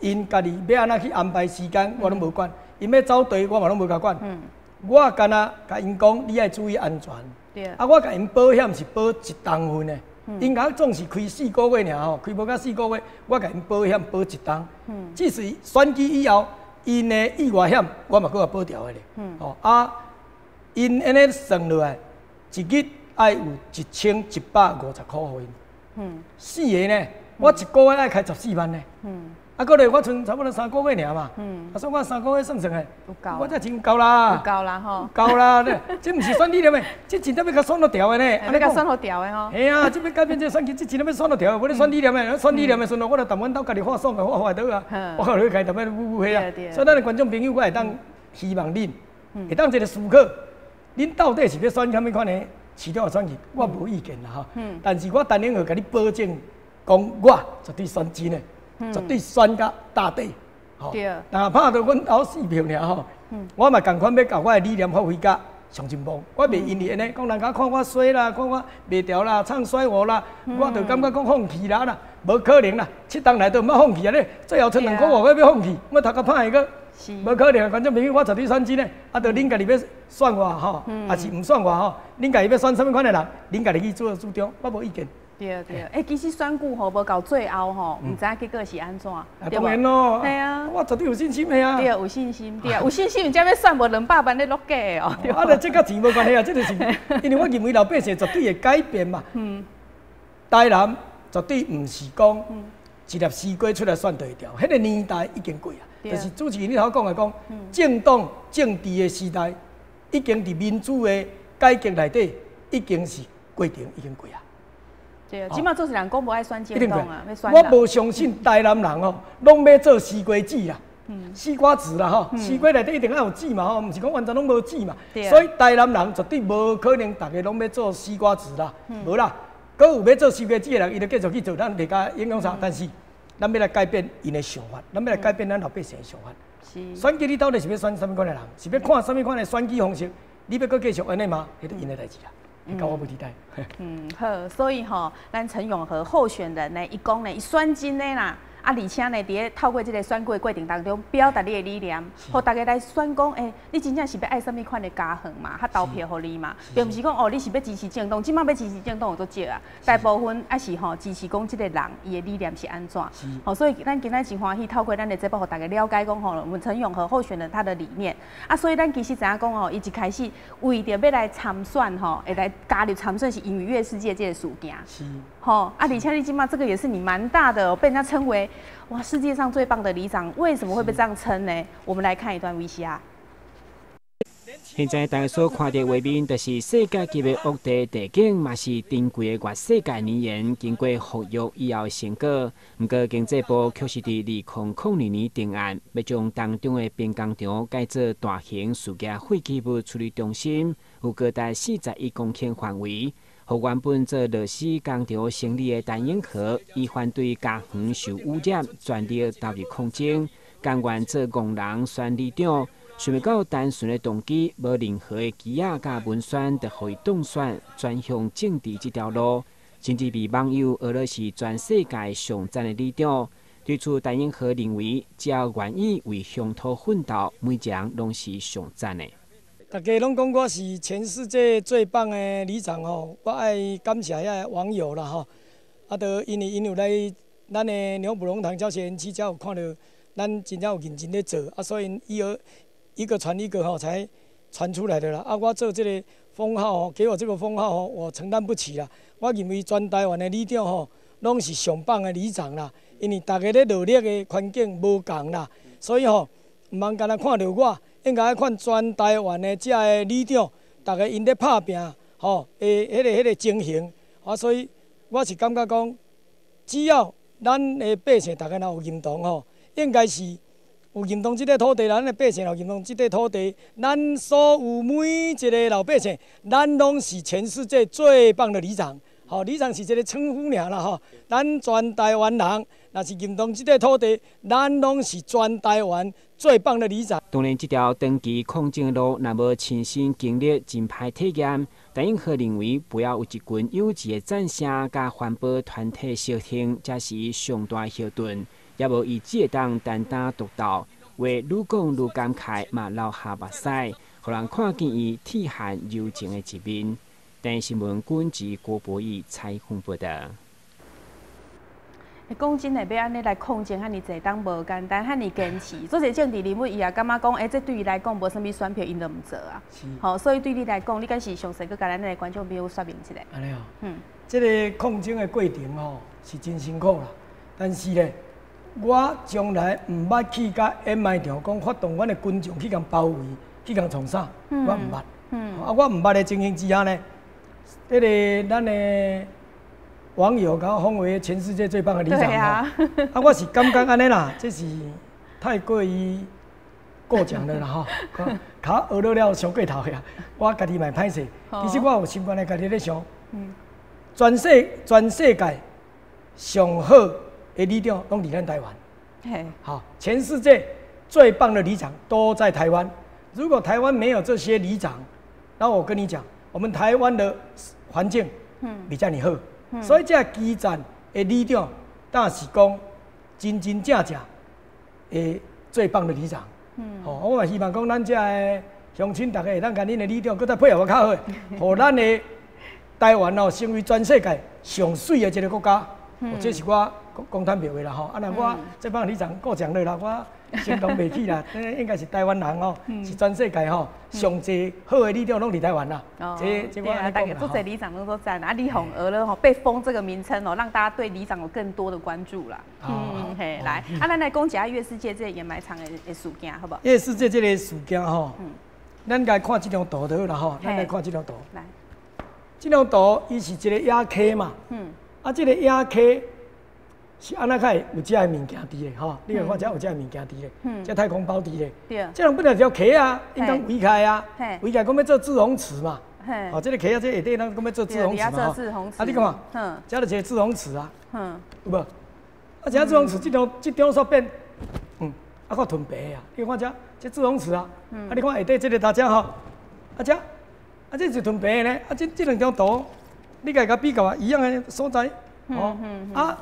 𪜶家己欲按怎去安排時間，我攏無管。𪜶欲走地，我嘛攏無共管。我干焦共𪜶講，你愛注意安全。啊，我共𪜶保險是保一冬份的。𪜶共總是開四個月爾吼，開無到四個月，我共𪜶保險保一冬。只是選舉以後，𪜶的意外險我嘛閣共保掉的咧。吼啊，𪜶按呢算落來，一日愛有1150箍予𪜶。四个呢，我一個月愛開14萬呢。啊，閣來我賰差不多三個月爾嘛。啊，所以我三個月算算的，我這錢夠啦。有夠啦吼。夠啦，這毋是選理念的，這真正欲共選予牢的呢。欲共選予牢的吼。嘿啊，這欲改變這個選舉，這真正欲選予牢的，無咧選理念的，選理念的時陣，我就踮阮兜家己畫爽的畫畫倒啊。我靠，你家踮咧舞舞彼啊。所以咱的觀眾朋友，我會當希望恁會當一个思考，恁到底是欲選啥物款的市長的選舉，我無意見啦吼。但是我陳永和共你保證，講我絕對選真的。絕對選甲到底，吼，若拍著阮兜四票爾吼，我嘛仝款欲共我的理念發揮甲上進步。我袂因為按呢講人家看我衰啦，看我袂牢啦，唱衰我啦，我就感覺講放棄啦啦，無可能啦，七冬來都毋捌放棄啊咧，最後賰2箍5，欲放棄，我頭殼歹閣，無可能。觀眾朋友，我絕對選真的，啊，著恁家己欲選我吼，抑是毋選我吼，恁家己欲選啥物款的人，恁家己去做主張，我無意見。對對，欸，其實選舉吼無到最後吼，毋知影結果是按怎，對無？當然咯，嘿啊，我絕對有信心的啊。對，有信心，對啊，有信心，才欲選無200萬咧落假的哦。啊，這佮錢無關係啊，這就是因為我認為老百姓絕對會改變嘛。台南絕對毋是講一粒西瓜出來選就會牢，彼個年代已經過啊。就是主持人你頭講的講，政黨政治的時代已經佇民主的改革內底已經是過程已經過啊。對啊，這馬做啥人講無愛選政黨啊，欲選。我無相信台南人哦，攏欲做西瓜子啦，西瓜子啦吼，西瓜內底一定愛有籽嘛吼，毋是講完全攏無籽嘛。所以台南人絕對無可能逐个攏欲做西瓜子啦，無啦。閣有欲做西瓜子的人，伊就繼續去做，咱袂共影響啥。但是咱欲來改變𪜶的想法，咱欲來改變咱老百姓的想法。選舉你到底是欲選啥物款的人？是欲看啥物款的選舉方式？你欲閣繼續按呢嗎？彼就𪜶的代誌啦。佮我無佇代。嗯，好，所以吼，咱陳永和候選人呢，伊講呢，伊選真的啦，啊，而且呢，佇咧透過這个選舉的過程當中，表達你的理念，予大家來選講，欸，你真正是欲愛啥物款的家園嘛，較投票予你嘛，並毋是講哦，你是欲支持政黨，這馬欲支持政黨有足少啊，大部分抑是吼支持講這个人伊的理念是按怎，吼，所以咱今仔真歡喜透過咱的節目，予大家了解講吼，我們陳永和候選人他的理念，啊，所以咱其實知影講吼，伊一開始為著欲來參選吼，會來加入參選，是因為月世界這个事件，吼，啊，而且你這馬這個也是你蠻大的，被人家稱為哇世界上最棒的里長，為什麼會被這樣稱呢？我們來看一段 VCR。現在大家所看著畫面，就是世界級的惡地地景，嘛是珍貴的月世界泥岩，經過復育以後的成果。毋過經濟部卻是佇2002年定案，欲將東中的兵工廠改做大型事業廢棄物處理中心，有高達41公頃範圍。予原本做螺絲工廠生理的陳永和，伊反對家園受污染，全力投入抗爭，甘願做戇人選里長。想袂到單純的動機，無任何的支仔佮文宣，就予伊當選，轉向政治這條路，甚至被網友訛做是全世界上讚的里長。對此，陳永和認為，只要願意為鄉土奮鬥，每一人攏是上讚的。大家攏講我是全世界最棒的里長吼，我愛感謝遐个網友啦吼。啊，著因為𪜶有來咱的牛埔龍潭教學園區，才有看著咱真正有認真咧做，啊，所以以後一個傳一個吼，才傳出來的啦。啊，我做這個封號吼，給我這個封號吼，我承擔不起啦。我認為全台灣的里長吼，攏是上棒的里長啦，因為逐家咧努力的環境無仝啦，所以吼，毋通干焦看著我。應該愛看全台灣的遮个里長，逐家𪜶咧拍拚，吼，的彼个情形，啊，所以我是感覺講，只要咱的百姓逐家若有認同吼，應該是有認同這塊土地，咱的百姓有認同這塊土地，咱所有每一個老百姓，咱攏是全世界最棒的里長。吼，里长是一个稱呼爾啦吼。咱全台灣人，若是認同這塊土地，咱攏是全台灣最棒的里長。當然，這條長期抗爭路，若無親身經歷，真歹體驗。陳永和認為，不要有一群有志的戰士，佮環保團體相挺，才是上大後盾。也無伊只會當單打獨鬥，話愈講愈感慨，嘛流下目屎，予人看見伊鐵漢柔情的一面。電視新聞軍事郭博義採訪報道。講真的，欲按呢來抗爭，遐爾濟冬無簡單，遐爾堅持。做者政治人物，伊也感覺講，欸，這對伊來講無啥物選票，𪜶就毋做啊。吼，所以對你來講，你敢是詳細閣共咱的觀眾朋友說明一下。按呢哦。這個抗爭的過程吼是真辛苦啦，但是咧，我從來毋捌去共掩埋場，講發動阮的群眾去共包圍，去共創啥，我毋捌。啊，我毋捌的情形之下呢，這個咱的網友共我封為全世界最棒的里長啊，啊，我是感覺按呢啦，這是太過於過獎了啦吼，較學了了傷過頭呀。我家己嘛會歹勢，其實我有習慣的家己咧想，全世界上好的里長攏佇咱台灣，好，全世界最棒的里長都在台灣。如果台灣沒有這些里長，那我跟你講，我們台灣的環境袂遮爾好。所以這基層的里長，但是講真真正正的最棒的里長。吼，我嘛希望講咱遮的鄉親逐家會當共恁的里長閣再配合較好，予咱的台灣哦成為全世界上媠的一個國家。這是我講坦白話啦吼。啊，若我最棒里長過獎了啦，我承擔袂起啦。應該是台灣人哦，是全世界吼上濟好的里長攏佇台灣啦。這我按呢講啦。足濟里長攏都讚啊！你予學了吼，被封這個名稱哦，讓大家對里長有更多的關注啦。嘿，來，啊，咱來講一下月世界這個掩埋場的事件，好無？月世界這個事件吼，咱來看這張圖就好啦吼。咱來看這張圖。來，這張圖伊是一個野溪嘛。啊，這個野溪是按怎較會有這个物件佇咧吼？你來看這有這个物件佇咧，這太空包佇咧。這人本來條溪啊，應當圍開啊，圍開講欲做滯洪池嘛。哦，這個溪啊，這下底咱講欲做滯洪池嘛。啊，你看，這就是一個滯洪池啊。有無？啊，這滯洪池這張這張煞變，啊，閣褪白啊。你看這這滯洪池啊，啊，你看下底這個大家吼，啊這，啊這是褪白的呢。啊，這兩張圖，你共伊比較啊，一樣的所在，哦，啊。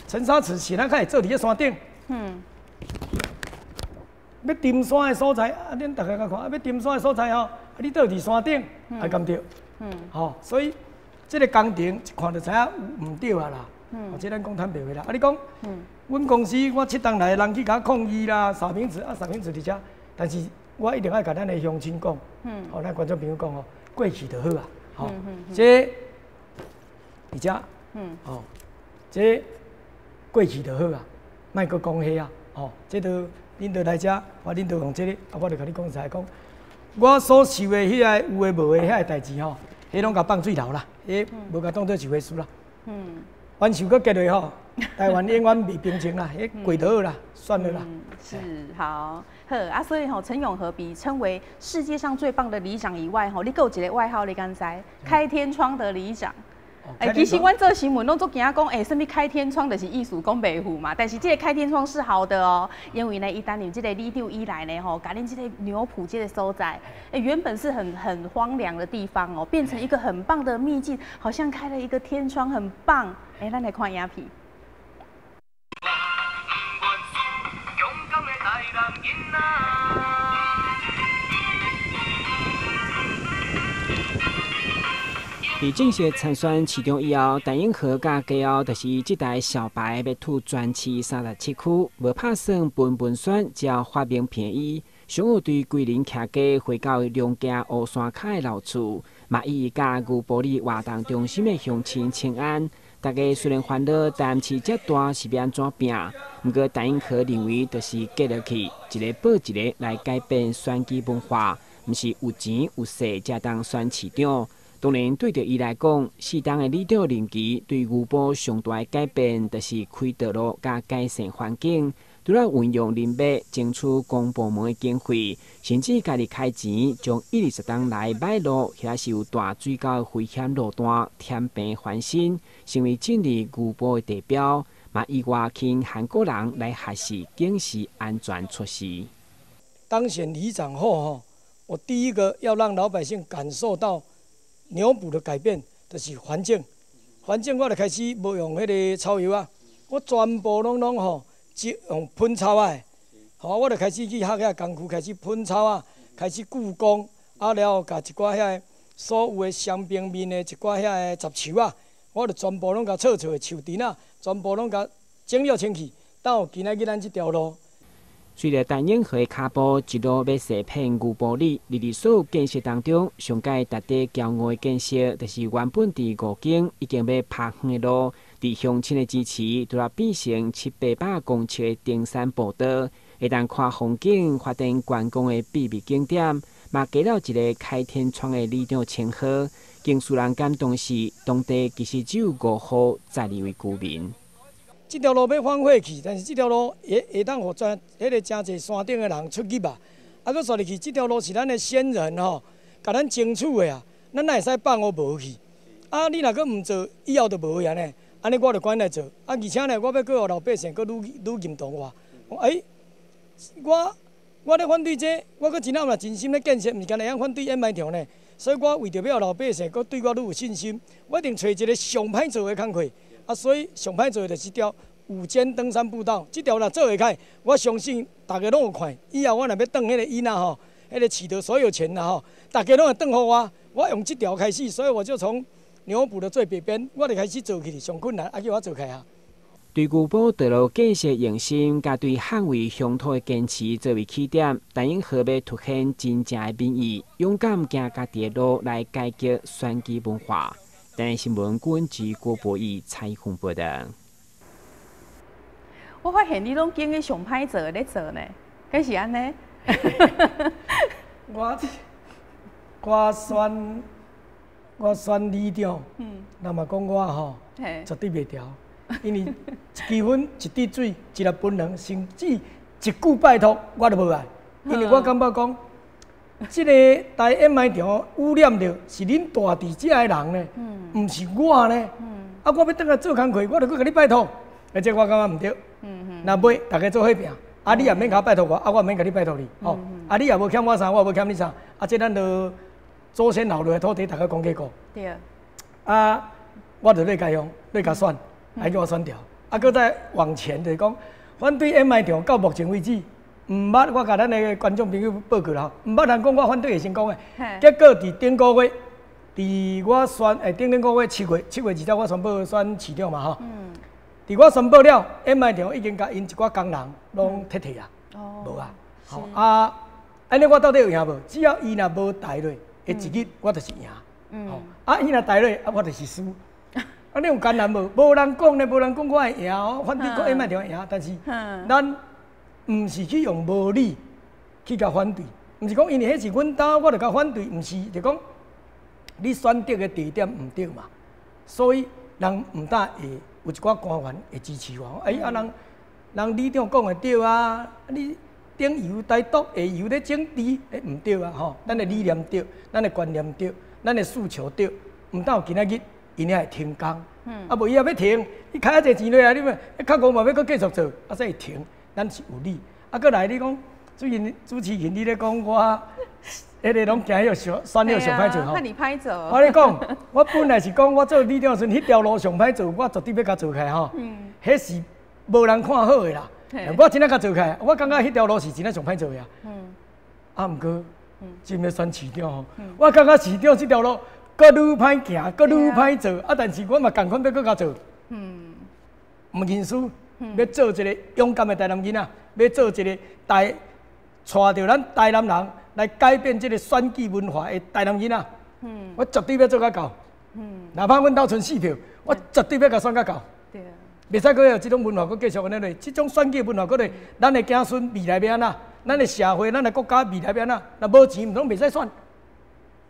沉沙池是咱較會做佇咧山頂，欲沉沙的所在，啊，恁逐家共看，啊，欲沉沙的所在吼，啊，你倒佇山頂，還敢對？吼，所以這個工程一看就知影有毋對啊啦。哦，這咱講坦白話啦。啊，你講，阮公司我七冬來人去共我抗議啦，三明治啊，三明治佇遮，但是我一定愛共咱的鄉親講，吼，咱觀眾朋友講吼，過去就好啊，吼，這佇遮，吼，這。過去就好啊，莫閣講彼啊，吼，這都恁都來遮，我恁都用這個，啊，我就共你講實在講，我所受的彼個有的無的遐个代誌吼，彼攏共放水流啦，彼無共當做一回事啦。冤仇閣結落吼，台灣永遠袂平靜啦，彼過就好啦，算了啦。是好，好啊，所以吼，陳永和被稱為世界上最棒的里長以外，吼，你閣有一個外號，你敢知？開天窗的里長。欸，其實阮做新聞攏足驚講，欸，啥物開天窗就是意思講袂赴嘛。但是這個開天窗是好的哦，因為呢，伊擔任這個里長以來呢，吼，共恁這個牛埔這個所在，欸，原本是很荒涼的地方哦，變成一個很棒的秘境，好像開了一個天窗，很棒。欸，咱來看影片。佇正式參選市長以後，陳永和佮家後就是這台小白欲吐全市37區，無拍算分分選，只要發名片伊，上有對桂林徛家回到龍行烏山跤的老厝，嘛伊佮牛埔里活動中心的鄉親請安。大家雖然煩惱，但市遮大是欲按怎拚？毋過陳永和認為，就是接落去一个報一个來改變選舉文化，毋是有錢有勢才當選市長。當然，對著伊來講，四冬的里長任期對牛埔上大的改變，就是開道路佮改善環境。除了運用人脈爭取公部門的經費，甚至家己開錢將120冬來歹路，或者是有大水溝的危險路段填平翻新，成為政治牛埔的地標，嘛意外吸引韓國人來學習警示安全措施。當選里長後，吼，我第一個要讓老百姓感受到牛埔的改變，就是環境。環境我就開始無用彼个草藥啊，我全部攏吼，只用噴草仔的。吼，我就開始去學遐工具，開始噴草仔，開始僱工，啊了後共一寡遐个所有的雙平面的一寡遐个雜樹啊，我就全部攏共銼銼的樹枝仔，全部攏共整了清氣，到今仔日咱這條路。隨著陳永和的跤步一路欲踅遍牛埔里，佇所有建設當中，上蓋值得驕傲的建設，就是原本佇五間已經欲拍遠的路，佇鄉親的支持，拄仔變成七八百公尺的登山步道，會當看風景、發展觀光的秘密景點，嘛加了一個開天窗的里長稱號。更使人感動是，當地其實只有五戶十二位居民。這條路欲荒廢去，但是這條路會會當予真彼个誠濟山頂的人出入啊。啊，閣煞入去，這條路是咱的先人吼，共咱爭取的啊，咱哪會使放予無去？啊，你若閣毋做，以後就無去按呢。按呢我就趕緊來做。啊，而且呢，我欲閣予老百姓閣愈愈認同我。講欸，我咧反對這個，我閣真正嘛真心咧建設，毋是干焦會曉反對掩埋場呢。所以我為著欲予老百姓閣對我愈有信心，我一定揣一个上歹做的工課。啊，所以上歹做的就是這條五間登山步道，這條若做會開，我相信大家攏有看。以後我若欲轉彼个囡仔吼，彼个取得所有權啦吼，大家攏會轉予我。我用這條開始，所以我就從牛埔的最北邊，我就開始做起，上困難，啊叫我做起啊。對牛埔道路建設用心，佮對捍衛鄉土的堅持作為起點，陳永和欲凸顯真正的民意，勇敢行家己的路來改革選舉文化。台視新聞郭文吉、郭博義採訪報道。我發現你攏揀彼上歹做的咧做呢，敢是按呢？我選里長，人嘛講我吼，絕對袂牢，因為一支粉、一滴水、一粒檳榔，甚至一句拜託，我都無愛，因為我感覺講，這个台掩埋場污染著是恁住佇遮的人呢，毋是我呢。啊，我欲轉來做工課，我著閣共你拜託，啊，這我感覺毋對。若尾逐家做伙拚，啊，你也免共我拜託我，啊，我也免共你拜託你，吼。啊，你也無欠我啥，我也無欠你啥，啊，這咱著祖先留落來土地，逐家講結果。對。啊，我著咧共用，咧共選，還叫我選著。啊，閣再往前就是講，反對掩埋場到目前為止。毋捌，我共咱的觀眾朋友報告啦吼，毋捌人講我反對會成功的。結果佇頂個月，佇我選頂頂個月七月，7月20我宣布選市長嘛吼。佇我宣布了，掩埋場已經共𪜶一寡工人攏撤退啊，無啊。吼啊，按呢我到底有贏無？只要伊若無代落，的一日我就是贏。吼啊，伊若代落，啊我就是輸。啊，你有艱難無？無人講呢，無人講我會贏哦，反對講掩埋場會贏，但是咱毋是去用無理去共反對，毋是講因為彼是阮兜，我就共反對，毋是，就講你選擇的地點毋對嘛，所以人毋但會有一寡官員會支持我，欸啊人人里長講的對啊，你頂游台獨，下游咧整治，欸毋對啊吼，咱的理念對，咱的觀念對，咱的訴求對，毋但有今仔日𪜶會停工，啊無伊也欲停，伊開遐濟錢落來，你欲較戇嘛欲閣繼續做，啊所以停。咱是有理，啊，閣來你講，最近主持人你咧講我，彼个攏行彼个上選彼个上歹做吼。看你歹做。我咧講，我本來是講我做里長時陣，彼條路上歹做，我絕對欲共做起來吼。彼是無人看好的啦。我真正共做起來，我感覺彼條路是真正上歹做的啊。啊，毋過，真欲選市長吼，我感覺市長這條路閣愈歹行，閣愈歹做，啊，但是我嘛仝款欲閣共做。毋認輸。欲做一个勇敢的台南囡仔，欲做一个帶帶著咱台南人來改變這个選舉文化的台南囡仔。我絕對欲做甲到。哪怕阮兜賰四票，我絕對欲共選甲到。袂使閣有這種文化閣繼續按呢落，這種選舉文化閣落，咱的子孫未來欲按怎？咱的社會、咱的國家未來欲按怎？若無錢，毋攏袂使選。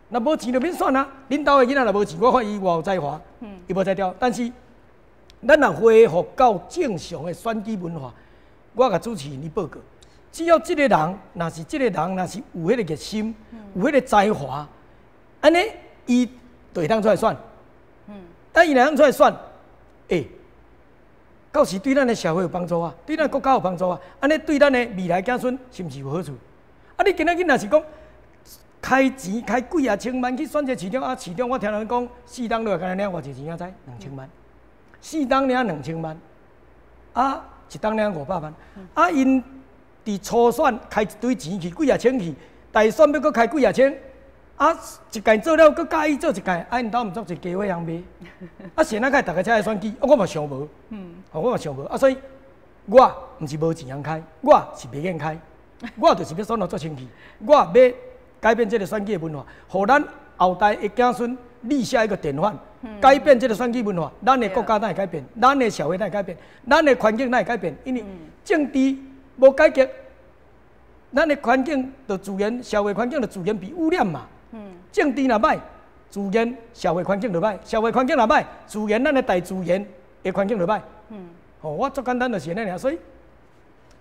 若無錢就免選啊！恁兜的囡仔若無錢，我看伊偌有才華，伊無才調，但是。咱若恢復到正常的選舉文化，我共主持人去報告。只要這个人，若是這个人，若是有彼个熱心，有彼个才華，按呢，伊就會當出來選。啊，伊若當出來選，欸，到時對咱的社會有幫助啊，對咱國家有幫助啊，按呢對咱的未來子孫是毋是有好處？啊，你今仔日若是講開錢開幾仔千萬去選這個市長啊，市長我聽人講四冬落來敢若領偌濟錢仔知？兩千萬，四冬領兩千萬，啊，一冬領500萬，啊，𪜶佇初選開一堆錢去，幾仔千去，大選欲閣開幾仔千，啊，一屆做了，閣佮意做一屆，啊，𪜶兜毋足濟家伙通賣，啊，是按怎會逐家才來選舉？啊，我嘛想無，我嘛想無，啊，所以我毋是無錢通開，我是袂願開，我就是欲選予足清氣，我欲改變這个選舉的文化，予咱後代的子孫立下一個典範，改變這个選舉文化，咱的國家才會改變，咱的社會才會改變，咱的環境才會改變，因為政治無改革，咱的環境就自然，社會環境就自然被污染嘛。政治若歹，自然社會環境就歹；社會環境若歹，自然咱的大自然的環境就歹。吼，我足簡單就是按呢爾，所以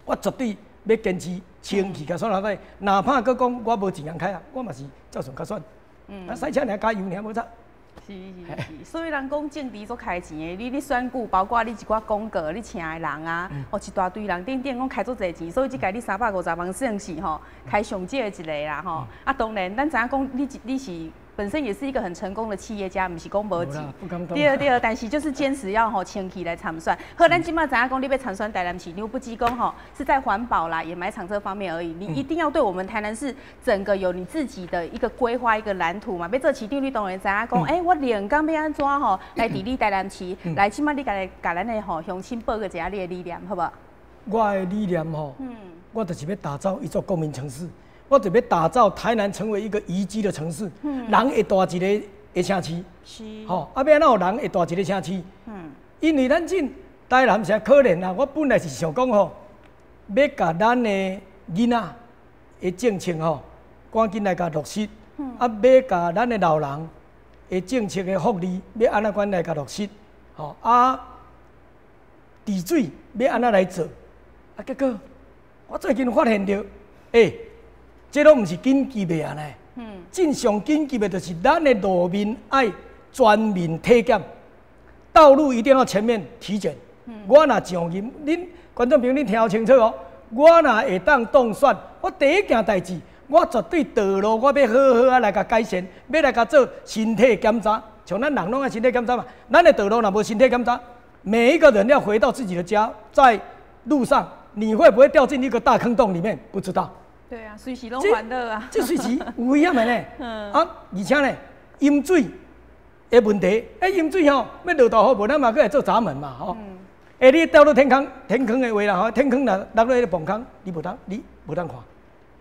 我絕對欲堅持清氣共選落底，哪怕閣講我無錢通開啊，我嘛是照常共選。啊，賽車爾加油爾無差。是是是，所以人講政治足開錢的，你選舉，包括你一寡廣告，你請的人啊，哦，一大堆人等等，攏開足濟錢，所以這屆你350萬算是吼開上少的一个啦吼。啊，當然，咱知影講你是本身也是一個很成功的企業家，毋是講無錢。對對，但是就是堅持要吼清氣來參選。好，咱這馬知影講你欲參選台南市長，不只講吼是在環保啦、掩埋場這方面而已，你一定要對我們台南市整個有你自己的一個規劃、一個藍圖嘛。欲做市長，你當然知影講，欸，我兩工欲按怎吼來治理台南市？來，這馬你共共咱的吼鄉親報告一下你的理念，好無？我的理念吼，我就是欲打造一座國民城市。我就欲打造台南成為一個宜居的城市，人會蹛一个的城市，吼，啊，欲按怎予人會蹛一个城市？因為咱這台南誠可憐啊！我本來是想講吼，欲共咱的囡仔的政策吼，趕緊來共落實，啊，欲共咱的老人的政策的福利，欲按怎款來共落實，吼，啊，治水欲按怎來做？啊，結果我最近發現著，欸，這攏毋是緊急的啊呢。真上緊急的就是咱的路面愛全面體檢，道路一定要全面體檢。我若上任，恁觀眾朋友恁聽好清楚哦。我若會當當選，我第一件代誌，我絕對道路我欲好好仔來共改善，欲來共做身體檢查。像咱人攏愛身體檢查嘛，咱的道路若無身體檢查，每一個人要回到自己的家，在路上你會不會掉進一個大坑洞裡面？不知道。對啊，隨時攏煩惱啊！這隨時有危險的呢。啊，而且呢，飲水的問題，欸，飲水吼，欲落大雨，無咱嘛閣會做閘門嘛，吼。欸，你掉落天空，天坑的話啦，吼，天坑若落落彼个磅空，你無通看，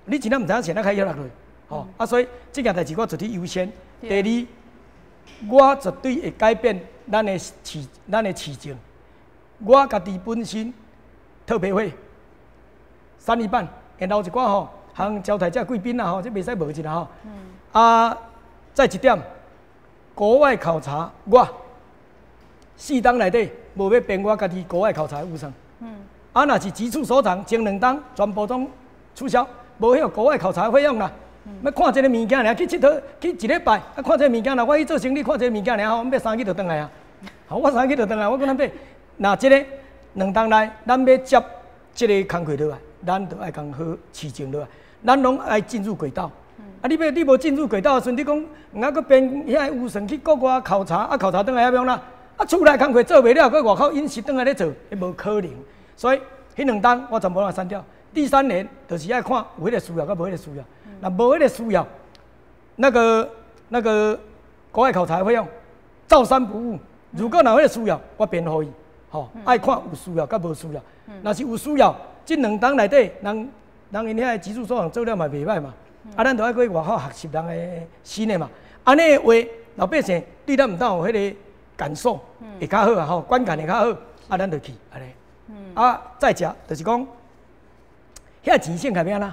你真正毋知影是按怎開落落去，吼。啊，所以這件代誌我絕對優先。第二，我絕對會改變咱的市政。我家己本身特別會三一辦，會留一寡吼。通招待這貴賓啦吼，這袂使無一啦吼。啊，再一點，國外考察我四冬內底無欲編我家己國外考察的預算。啊，若是局處首長前兩冬全部攏取消，無彼個國外考察的費用啦。欲看一个物件爾，去𨑨迌去一禮拜，啊，看這个物件啦，我去做生理看這个物件爾吼，買三支就轉來啊。好，我三支就轉來，我講咱買。若這个兩冬內，咱欲接這个工課落來，咱就愛共好市政落來。咱攏愛進入軌道，啊！你欲你無進入軌道的時陣，你講毋猶閣編遐個預算去國外考察，啊考察轉來欲按怎？啊厝內工課做袂了，閣外口飲食轉來咧做，彼無可能。所以，彼兩冬我全部攏刪掉。第三年就是愛看有彼个需要，佮無彼个需要。若無彼个需要，那個國外考察費用照刪不誤。如果若有彼个需要，我編予伊。吼，愛看有需要佮無需要。若是有需要，這兩冬內底人。人𪜶遐个技術所長做了嘛袂䆀嘛，啊，咱就愛去外口學習人的新的嘛，按呢的話，老百姓對咱毋當有彼个感受，會較好啊吼，觀感會較好，啊，咱就去按呢。啊，再者就是講，遐錢省起來欲按怎？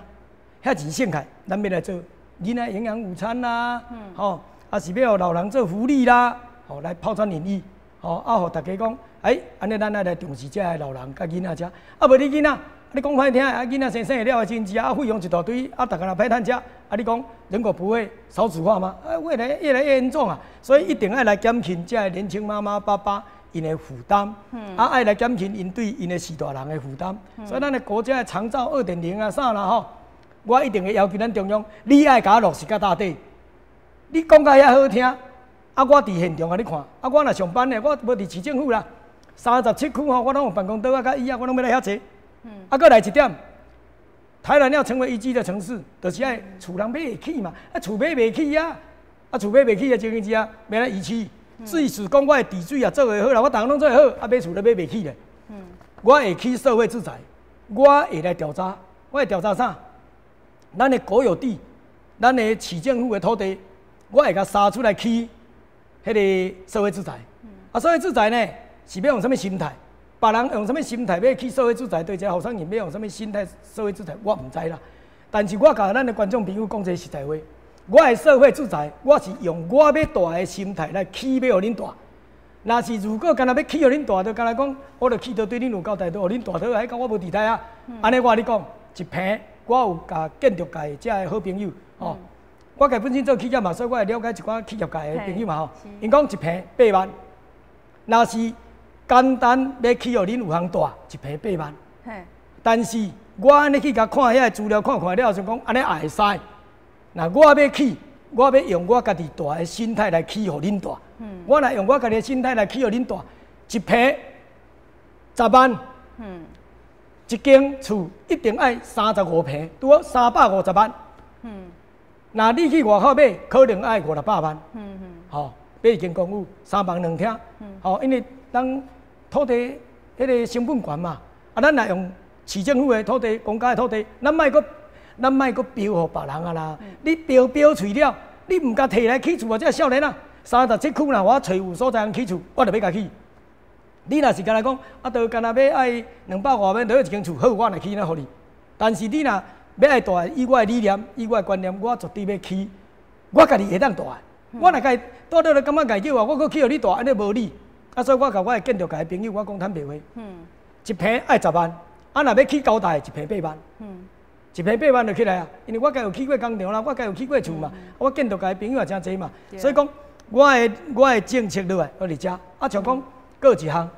遐錢省起來，咱欲來做囡仔營養午餐啦，吼，啊是欲予老人做福利啦，吼，來拋磚引玉，吼，啊，予大家講，欸，按呢咱愛來重視遮的老人佮囡仔遮，啊無你囡仔，你講歹聽，啊囡仔生生了的真濟啊，費用一大堆，啊逐家若歹趁食，啊你講人口不會少子化嗎？啊，未來越來越嚴重啊，所以一定愛來減輕遮的年輕媽媽爸爸𪜶的負擔，啊愛來減輕𪜶對𪜶的序大人的負擔。所以咱的國家的長照2.0啊啥啦吼，我一定會要求咱中央，你愛共我落實到到底。你講甲遐好聽，啊我佇現場共你看，啊我若上班的，我無佇市政府啦，37區吼，我攏有辦公桌啊，佮椅仔，我攏欲來遐坐。啊，閣來一點，台南要成為宜居的城市，就是愛厝人買會起嘛，啊厝買袂起啊，啊厝買袂起的情形之下，欲按怎移區？即使講我的治水也做會好啦，我逐項攏做會好，啊買厝都買袂起咧。我會起社會住宅，我會來調查，我會調查啥？咱的國有地，咱的市政府的土地，我會共殺出來起彼个社會住宅。啊，社會住宅呢，是欲用啥物心態？別人用啥物心態欲起社會住宅，對這個後生人欲用啥物心態社會住宅，我毋知啦。但是我共咱的觀眾朋友講一個實在話，我的社會住宅，我是用我欲蹛的心態來起，欲予恁蹛。若是如果干焦欲起予恁蹛，就干焦講，我著起佗對恁有交代，著予恁蹛佗，彼講我無佇台啊。按呢我共你講，一坪我有共建築界遮的好朋友，吼，我家本身做企業嘛，所以我會了解一寡企業界的朋友嘛吼。𪜶講一坪8萬，若是簡單欲起予恁有通蹛，一坪八萬。但是我按呢去共看遐个資料，看看了，想講按呢也會使。若我欲起，我欲用我家己蹛的心態來起予恁蹛。我若用我家己的心態來起予恁蹛，一坪10萬。一間厝一定愛35坪，拄好350萬。若你去外口買，可能愛五六百萬。吼，買一間公寓，三房兩廳。吼，因為咱土地彼个成本懸嘛，啊，咱若用市政府的土地、公家的土地，咱莫閣標予別人啊啦。你標標喙了，你毋共提來起厝啊！這少年啊，37區若我揣有所在通起厝，我就欲共起。你若是干焦講，啊，就干焦欲愛兩百外萬，就一間厝，好，我來起呢，予你。但是你若欲愛蹛，以我的理念，以我的觀念，我絕對欲起，我家己會當蹛。我若家己蹛了，就感覺礙叫啊，我閣起予你蹛，按呢無理。啊，所以我共我的建築界的朋友，我講坦白話，一坪愛十萬，啊，若欲起高大，一坪八萬。一坪八萬就起來啊，因為我家有起過工廠啦，我家有起過厝嘛，我建築界的朋友也誠濟嘛，所以講我的政策落來，我佇遮，啊，像講閣一項，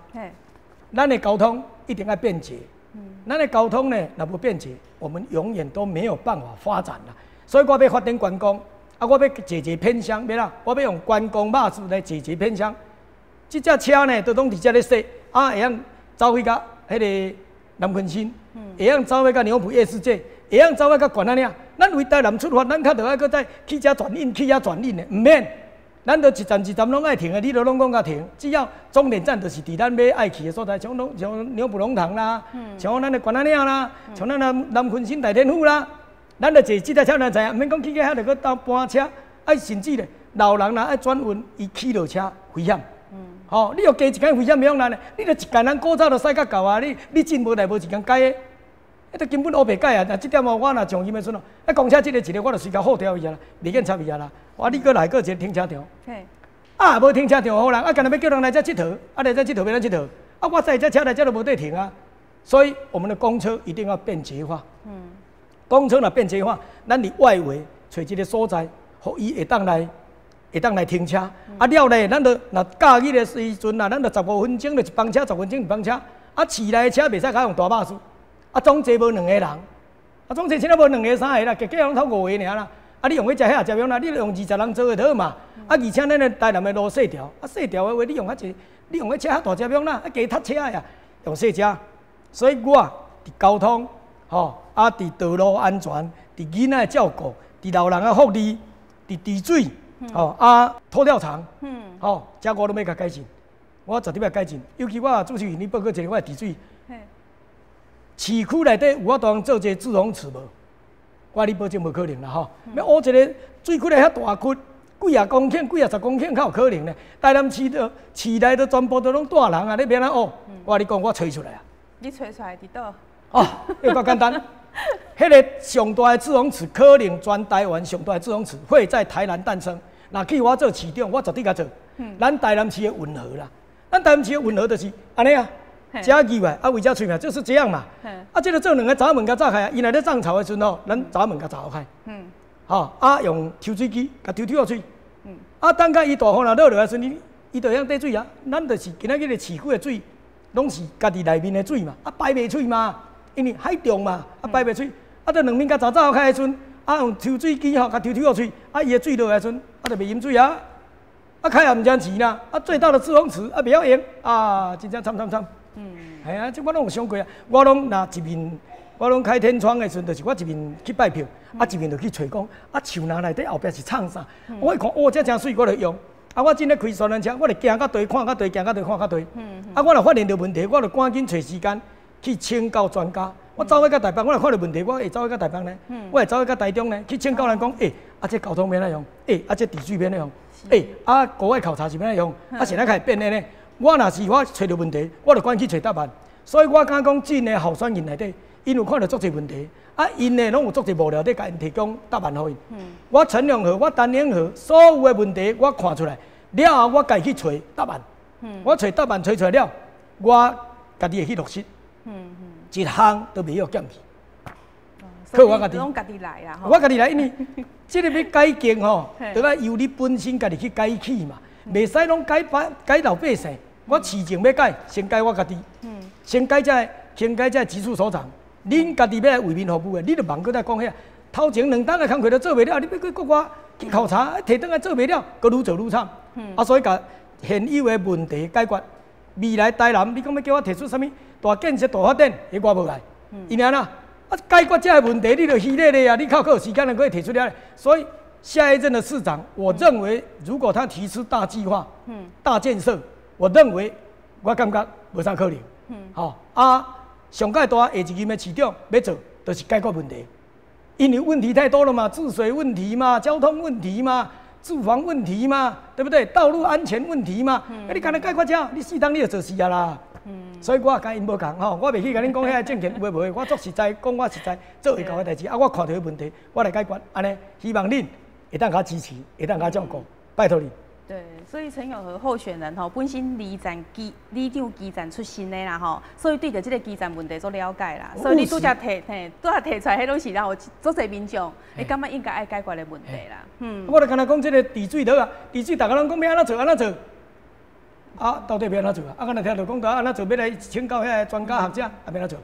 咱的交通一定愛便捷。咱的交通呢，若無便捷，我們永遠都沒有辦法發展啦。所以我欲發展觀光，啊，我欲解決偏鄉，欲啦，我欲用觀光巴士來解決偏鄉。這隻車呢，都攏佇遮咧踅，啊，會曉走去到彼个南鯤鯓，會曉走去到牛埔夜市街，會曉走去到關仔嶺。咱為台南出發，咱較著愛閣再去遮轉運，去遐轉運的，毋免。咱著一站一站攏愛停的，你著攏講共停。只要終點站就是佇咱欲愛去的所在，像攏像牛埔龍塘啦，像咱的關仔嶺啦，像咱南南鯤鯓大天府啦，咱著坐這台車，咱知影，毋免講去到遐著閣鬥搬車，啊，甚至咧老人若愛轉運，伊騎落車危險。吼，你欲加一工危險欲按怎呢？你著一工人古早就駛較到啊！你進無來無一工改的，彼著根本烏白改啊！若這點哦，我若上任的時陣，啊，公車這个一个，我就隨共好掉伊啊啦，袂見插伊啊啦。我你閣來閣一个停車場，啊，無停車場予人，啊，干焦欲叫人來遮𨑨迌，啊，來遮𨑨迌欲按怎𨑨迌？啊，我載這車來遮都無地停啊！所以我們的公車一定要便捷化。公車若便捷化，咱佇外圍揣一个所在，予伊會當來停車。啊了咧，咱就若假日的時陣啊，咱就十五分鐘就一班車，十分鐘一班車。啊，市內的車袂使共用大巴士。啊，總坐無兩個人，啊，總坐凊彩無兩个三个啦，加加攏頭五个爾啦。啊，你用彼隻遐接樣啦，你用20人座的好嘛。啊，而且咱的台南的路細條，啊細條的話，你用較濟，你用彼車較大隻樣啦，啊加塞車呀，用細車。所以我佇交通，吼，啊佇道路安全，佇囡仔的照顧，佇老人的福利，佇治水，吼啊拖吊場，吼，這我攏欲共改進，我絕對欲改進。尤其我主持人你報告一个我的治水，市區內底有法度做一个滯洪池無？我你保證無可能啦吼！欲挖一个水渠來遐大窟，幾仔公頃、幾仔十公頃較有可能呢。台南市都市內都全部都攏蹛人啊！你欲按怎挖？我共你講，我揣出來啊！你揣出來佇佗？哦，又夠簡單。彼个上大的滯洪池，可能全台灣上大的滯洪池會在台南誕生。若去我做市長，我絕對共做。咱台南市的運河啦，咱台南市的运河就是按呢啊，遮入來啊，為遮出名就是這樣嘛。啊，這个做兩个閘門共閘開啊，伊若咧漲潮的時陣吼，咱閘門共閘開。吼啊，用抽水機共抽抽落水。啊，等甲伊大雨若落落來時陣，伊就會曉綴水啊。咱就是今仔日的市區的水，攏是家己內面的水嘛，啊排袂出嘛，因為海重嘛，啊排袂出。啊，這兩面共閘閘開的時陣，啊用抽水機吼，共抽抽落水，啊伊的水落來時陣，啊就袂淹水啊。啊開也毋知錢啦，啊最大的滯洪池啊袂曉用，啊真正慘慘慘。係啊，這我攏有想過啊，我攏若一面，我攏開天窗的時陣，就是我一面去拜票，啊一面就去揣講，啊樹林內底後壁是創啥？我一看，哦，這誠媠，我就用。啊，我真咧開三輪車，我就行較對，看較對，行較對，看較對。啊，我若發現著問題，我就趕緊揣時間去請教專家。我走去到台北，我若看著問題，我會走去到台北呢，我會走去到台中呢，去請教人講，欸，啊這交通欲按怎用？欸，啊這治水欲按怎用？欸，啊國外考察是欲按怎用？啊是按怎開始變的呢？我若是我揣著問題，我就趕緊去揣答案。所以我敢講，這个候選人內底，𪜶有看著足濟問題，啊，𪜶呢攏有足濟幕僚佇共𪜶提供答案予𪜶。我陳永和，我陳永和，所有的問題我看出來了後，我家己去揣答案。我揣答案揣出來了，我家己會去落實。一項都袂曉減去。靠我家己，攏家己來啦。我家己來，因為這个欲改革吼，著愛由你本身家己去改起嘛，袂使攏改百改老百姓。我市政欲改，先改我家己。先改這个直屬所長。恁家己欲來為民服務的，你著茫閣來講遐。頭前兩冬的工課都做袂了，你欲去國外去考察，提轉來做袂了，閣愈做愈慘。啊，所以共現有的問題解決。未來台南，你講欲叫我提出啥物大建設、大發展，彼我無愛。因為按怎？啊，解決這个問題，你著虛咧咧啊！你靠閣有時間能夠提出來。所以下一任的市長，我認為如果他提出大計劃、大建設，我認為我感覺無啥可能。吼啊，上蓋大下一任的市長欲做，就是解決問題，因為問題太多了嘛，治水問題嘛，交通問題嘛，住房問題嘛，對不對？道路安全問題嘛，啊，你干焦解決這，你四冬你就做事啊啦。所以我佮𪜶無仝吼，我袂去共恁講遐个政見有的無的，我足實在講我實在做會到的代誌，啊，我看著彼問題，我來解決，按呢，希望恁會當共我支持，會當共我照顧，拜託你。對，所以陳永和候選人吼，本身里長基層出身的啦吼，所以對著這个基層問題足了解啦。所以你拄才提，嘿，拄才提出來，彼攏是然後足濟民眾，會感覺應該愛解決的問題啦。我就干焦講這个治水著啊，治水逐家攏講欲按怎做按怎做，啊，到底欲按怎做啊？啊，敢若聽著講著按怎做，欲來請教遐个專家學者，啊，欲按怎做？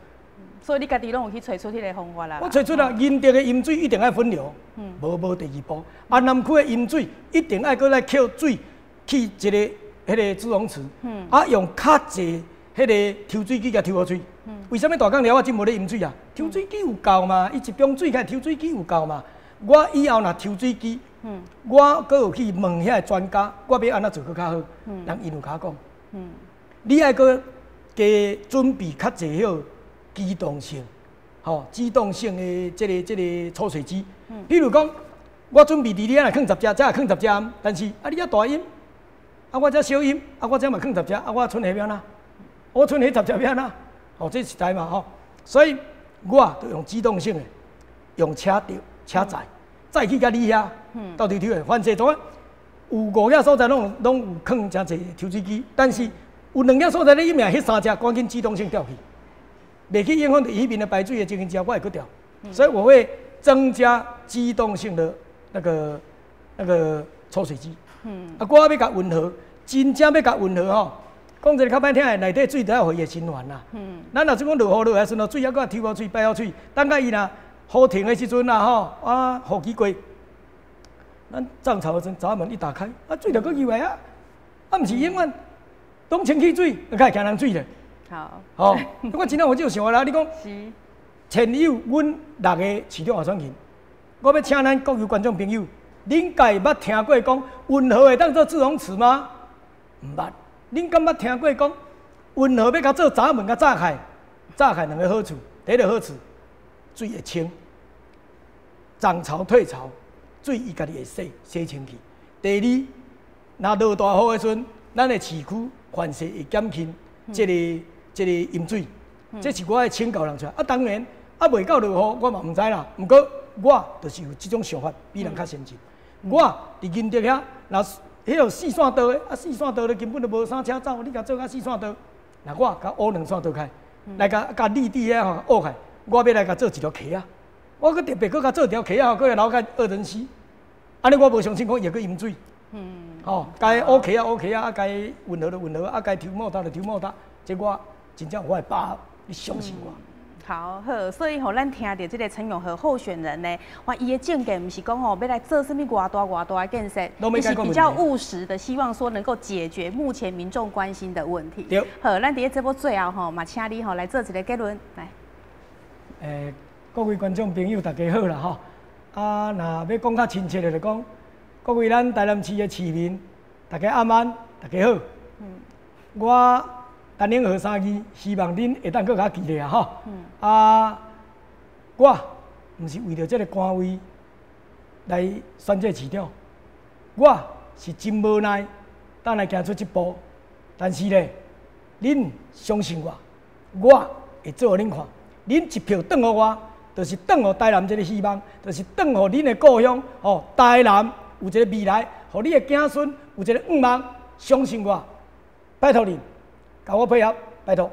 所以你家己攏有去揣出彼个方法啦。我揣出啦，仁德的飲水一定愛分流，無第二步。啊，南區的飲水一定愛閣來扣水去一个彼个滯洪池，啊，用較濟彼个抽水機共抽予水。為啥物大港寮仔這無咧淹水啊？抽水機有夠嘛？伊集中水起來抽水機有夠嘛？我以後若抽水機，我閣有去問遐个專家，我欲按怎做閣較好？人𪜶有共我講，你愛閣加準備較濟彼機動性，吼，機動性的這个抽水機。比如講，我準備佇你遐若囥十隻，這也囥十隻，但是啊，你遐大淹，啊，我這小淹，啊，我這嘛囥十隻，啊，我賰彼欲按怎？我賰彼十隻欲按怎？吼，這實在嘛吼，所以我就用機動性的，用車著車載，載去共你遐，到處抽的。凡是怎啊，有五个所在攏有囥誠濟抽水機，但是有兩个所在咧淹命，彼三隻趕緊機動性調去。袂去影響著彼邊的排水的情形之下，我會閣調，所以我會增加機動性的那個抽水機。啊，我欲共運河，真正欲共運河吼，講一个較歹聽的，內底水都愛予伊會循環啦。咱若是講落雨落來時陣，水猶閣抽予水，排予水，等甲伊若雨停的時陣啦吼，啊，雨季過，咱漲潮的時陣，閘門一打開，啊，水就閣入來啊，啊，毋是永遠攏清氣水，較會驚人水咧。好，吼，我真正有這種想法啦。你講，前有阮六个市長候選人，我欲請咱國有觀眾朋友，恁家捌聽過講運河會當做滯洪池嗎？毋捌。恁敢捌聽過講運河欲共做閘門共閘開？閘開兩个好處，第一个好處，水會清，漲潮退潮，水伊家己會洗洗清去。第二，若落大雨的時陣，咱的市區凡勢會減輕這个淹水，這是我愛請教人出來。啊，當然啊，未到落雨，我嘛毋知啦。毋過我就是有這種想法，比人較先進。我佇仁德遐，若彼个四线道的，啊四线道的根本就无啥车走，你共做甲四线道，若我共挖两线道开，来共共绿地遐吼挖开，我欲来共做一条溪仔，我阁特别阁共做一条溪仔吼，阁来流到恶人溪，按呢我无相信讲伊会阁淹水。吼，该挖溪仔挖溪仔，啊该运河就运河，啊该抽毛塔就抽毛塔，这我真正有我的把握，你相信我。好好，所以吼，咱听著这个陈永和候选人呢，哇，伊的政见毋是讲吼欲来做啥物偌大偌大的建设，伊是比较务实的，希望说能够解决目前民众关心的问题。对。好，咱伫咧节目最后吼，嘛请你吼来做一个结论来。各位观众朋友，大家好啦吼。啊，若欲讲较亲切的，就讲各位咱台南市的市民，大家暗安，大家好。我陈永和三字，希望恁会当阁共我记咧啊吼。啊，我毋是为著这个官位来选这市长，我是真无奈，等来行出这步。但是咧，恁相信我，我会做予恁看。恁一票转予我，就是转予台南这个希望，就是转予恁的故乡吼，台南有一个未来，予你的子孙有一个愿望。相信我，拜托恁。共我配合，拜托。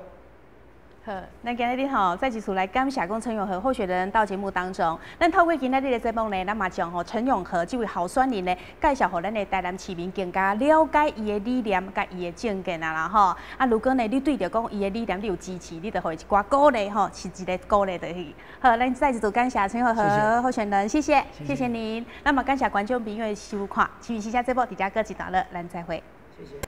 好，咱今日吼再一次来感谢讲陈永和候选人到节目当中。咱透过今仔日的节目呢，咱嘛将吼陈永和这位候选人呢，介绍予咱的台南市民更加了解伊的理念佮伊的政见啊啦吼。啊，如果呢你对著讲伊的理念你有支持，你就予伊一寡鼓励吼，是一个鼓励就是。好，咱再一次感谢陈永和候选人，谢谢，谢谢您。那么感谢观众朋友的收看，市民时声节目伫遮告一段落，咱再会。谢谢。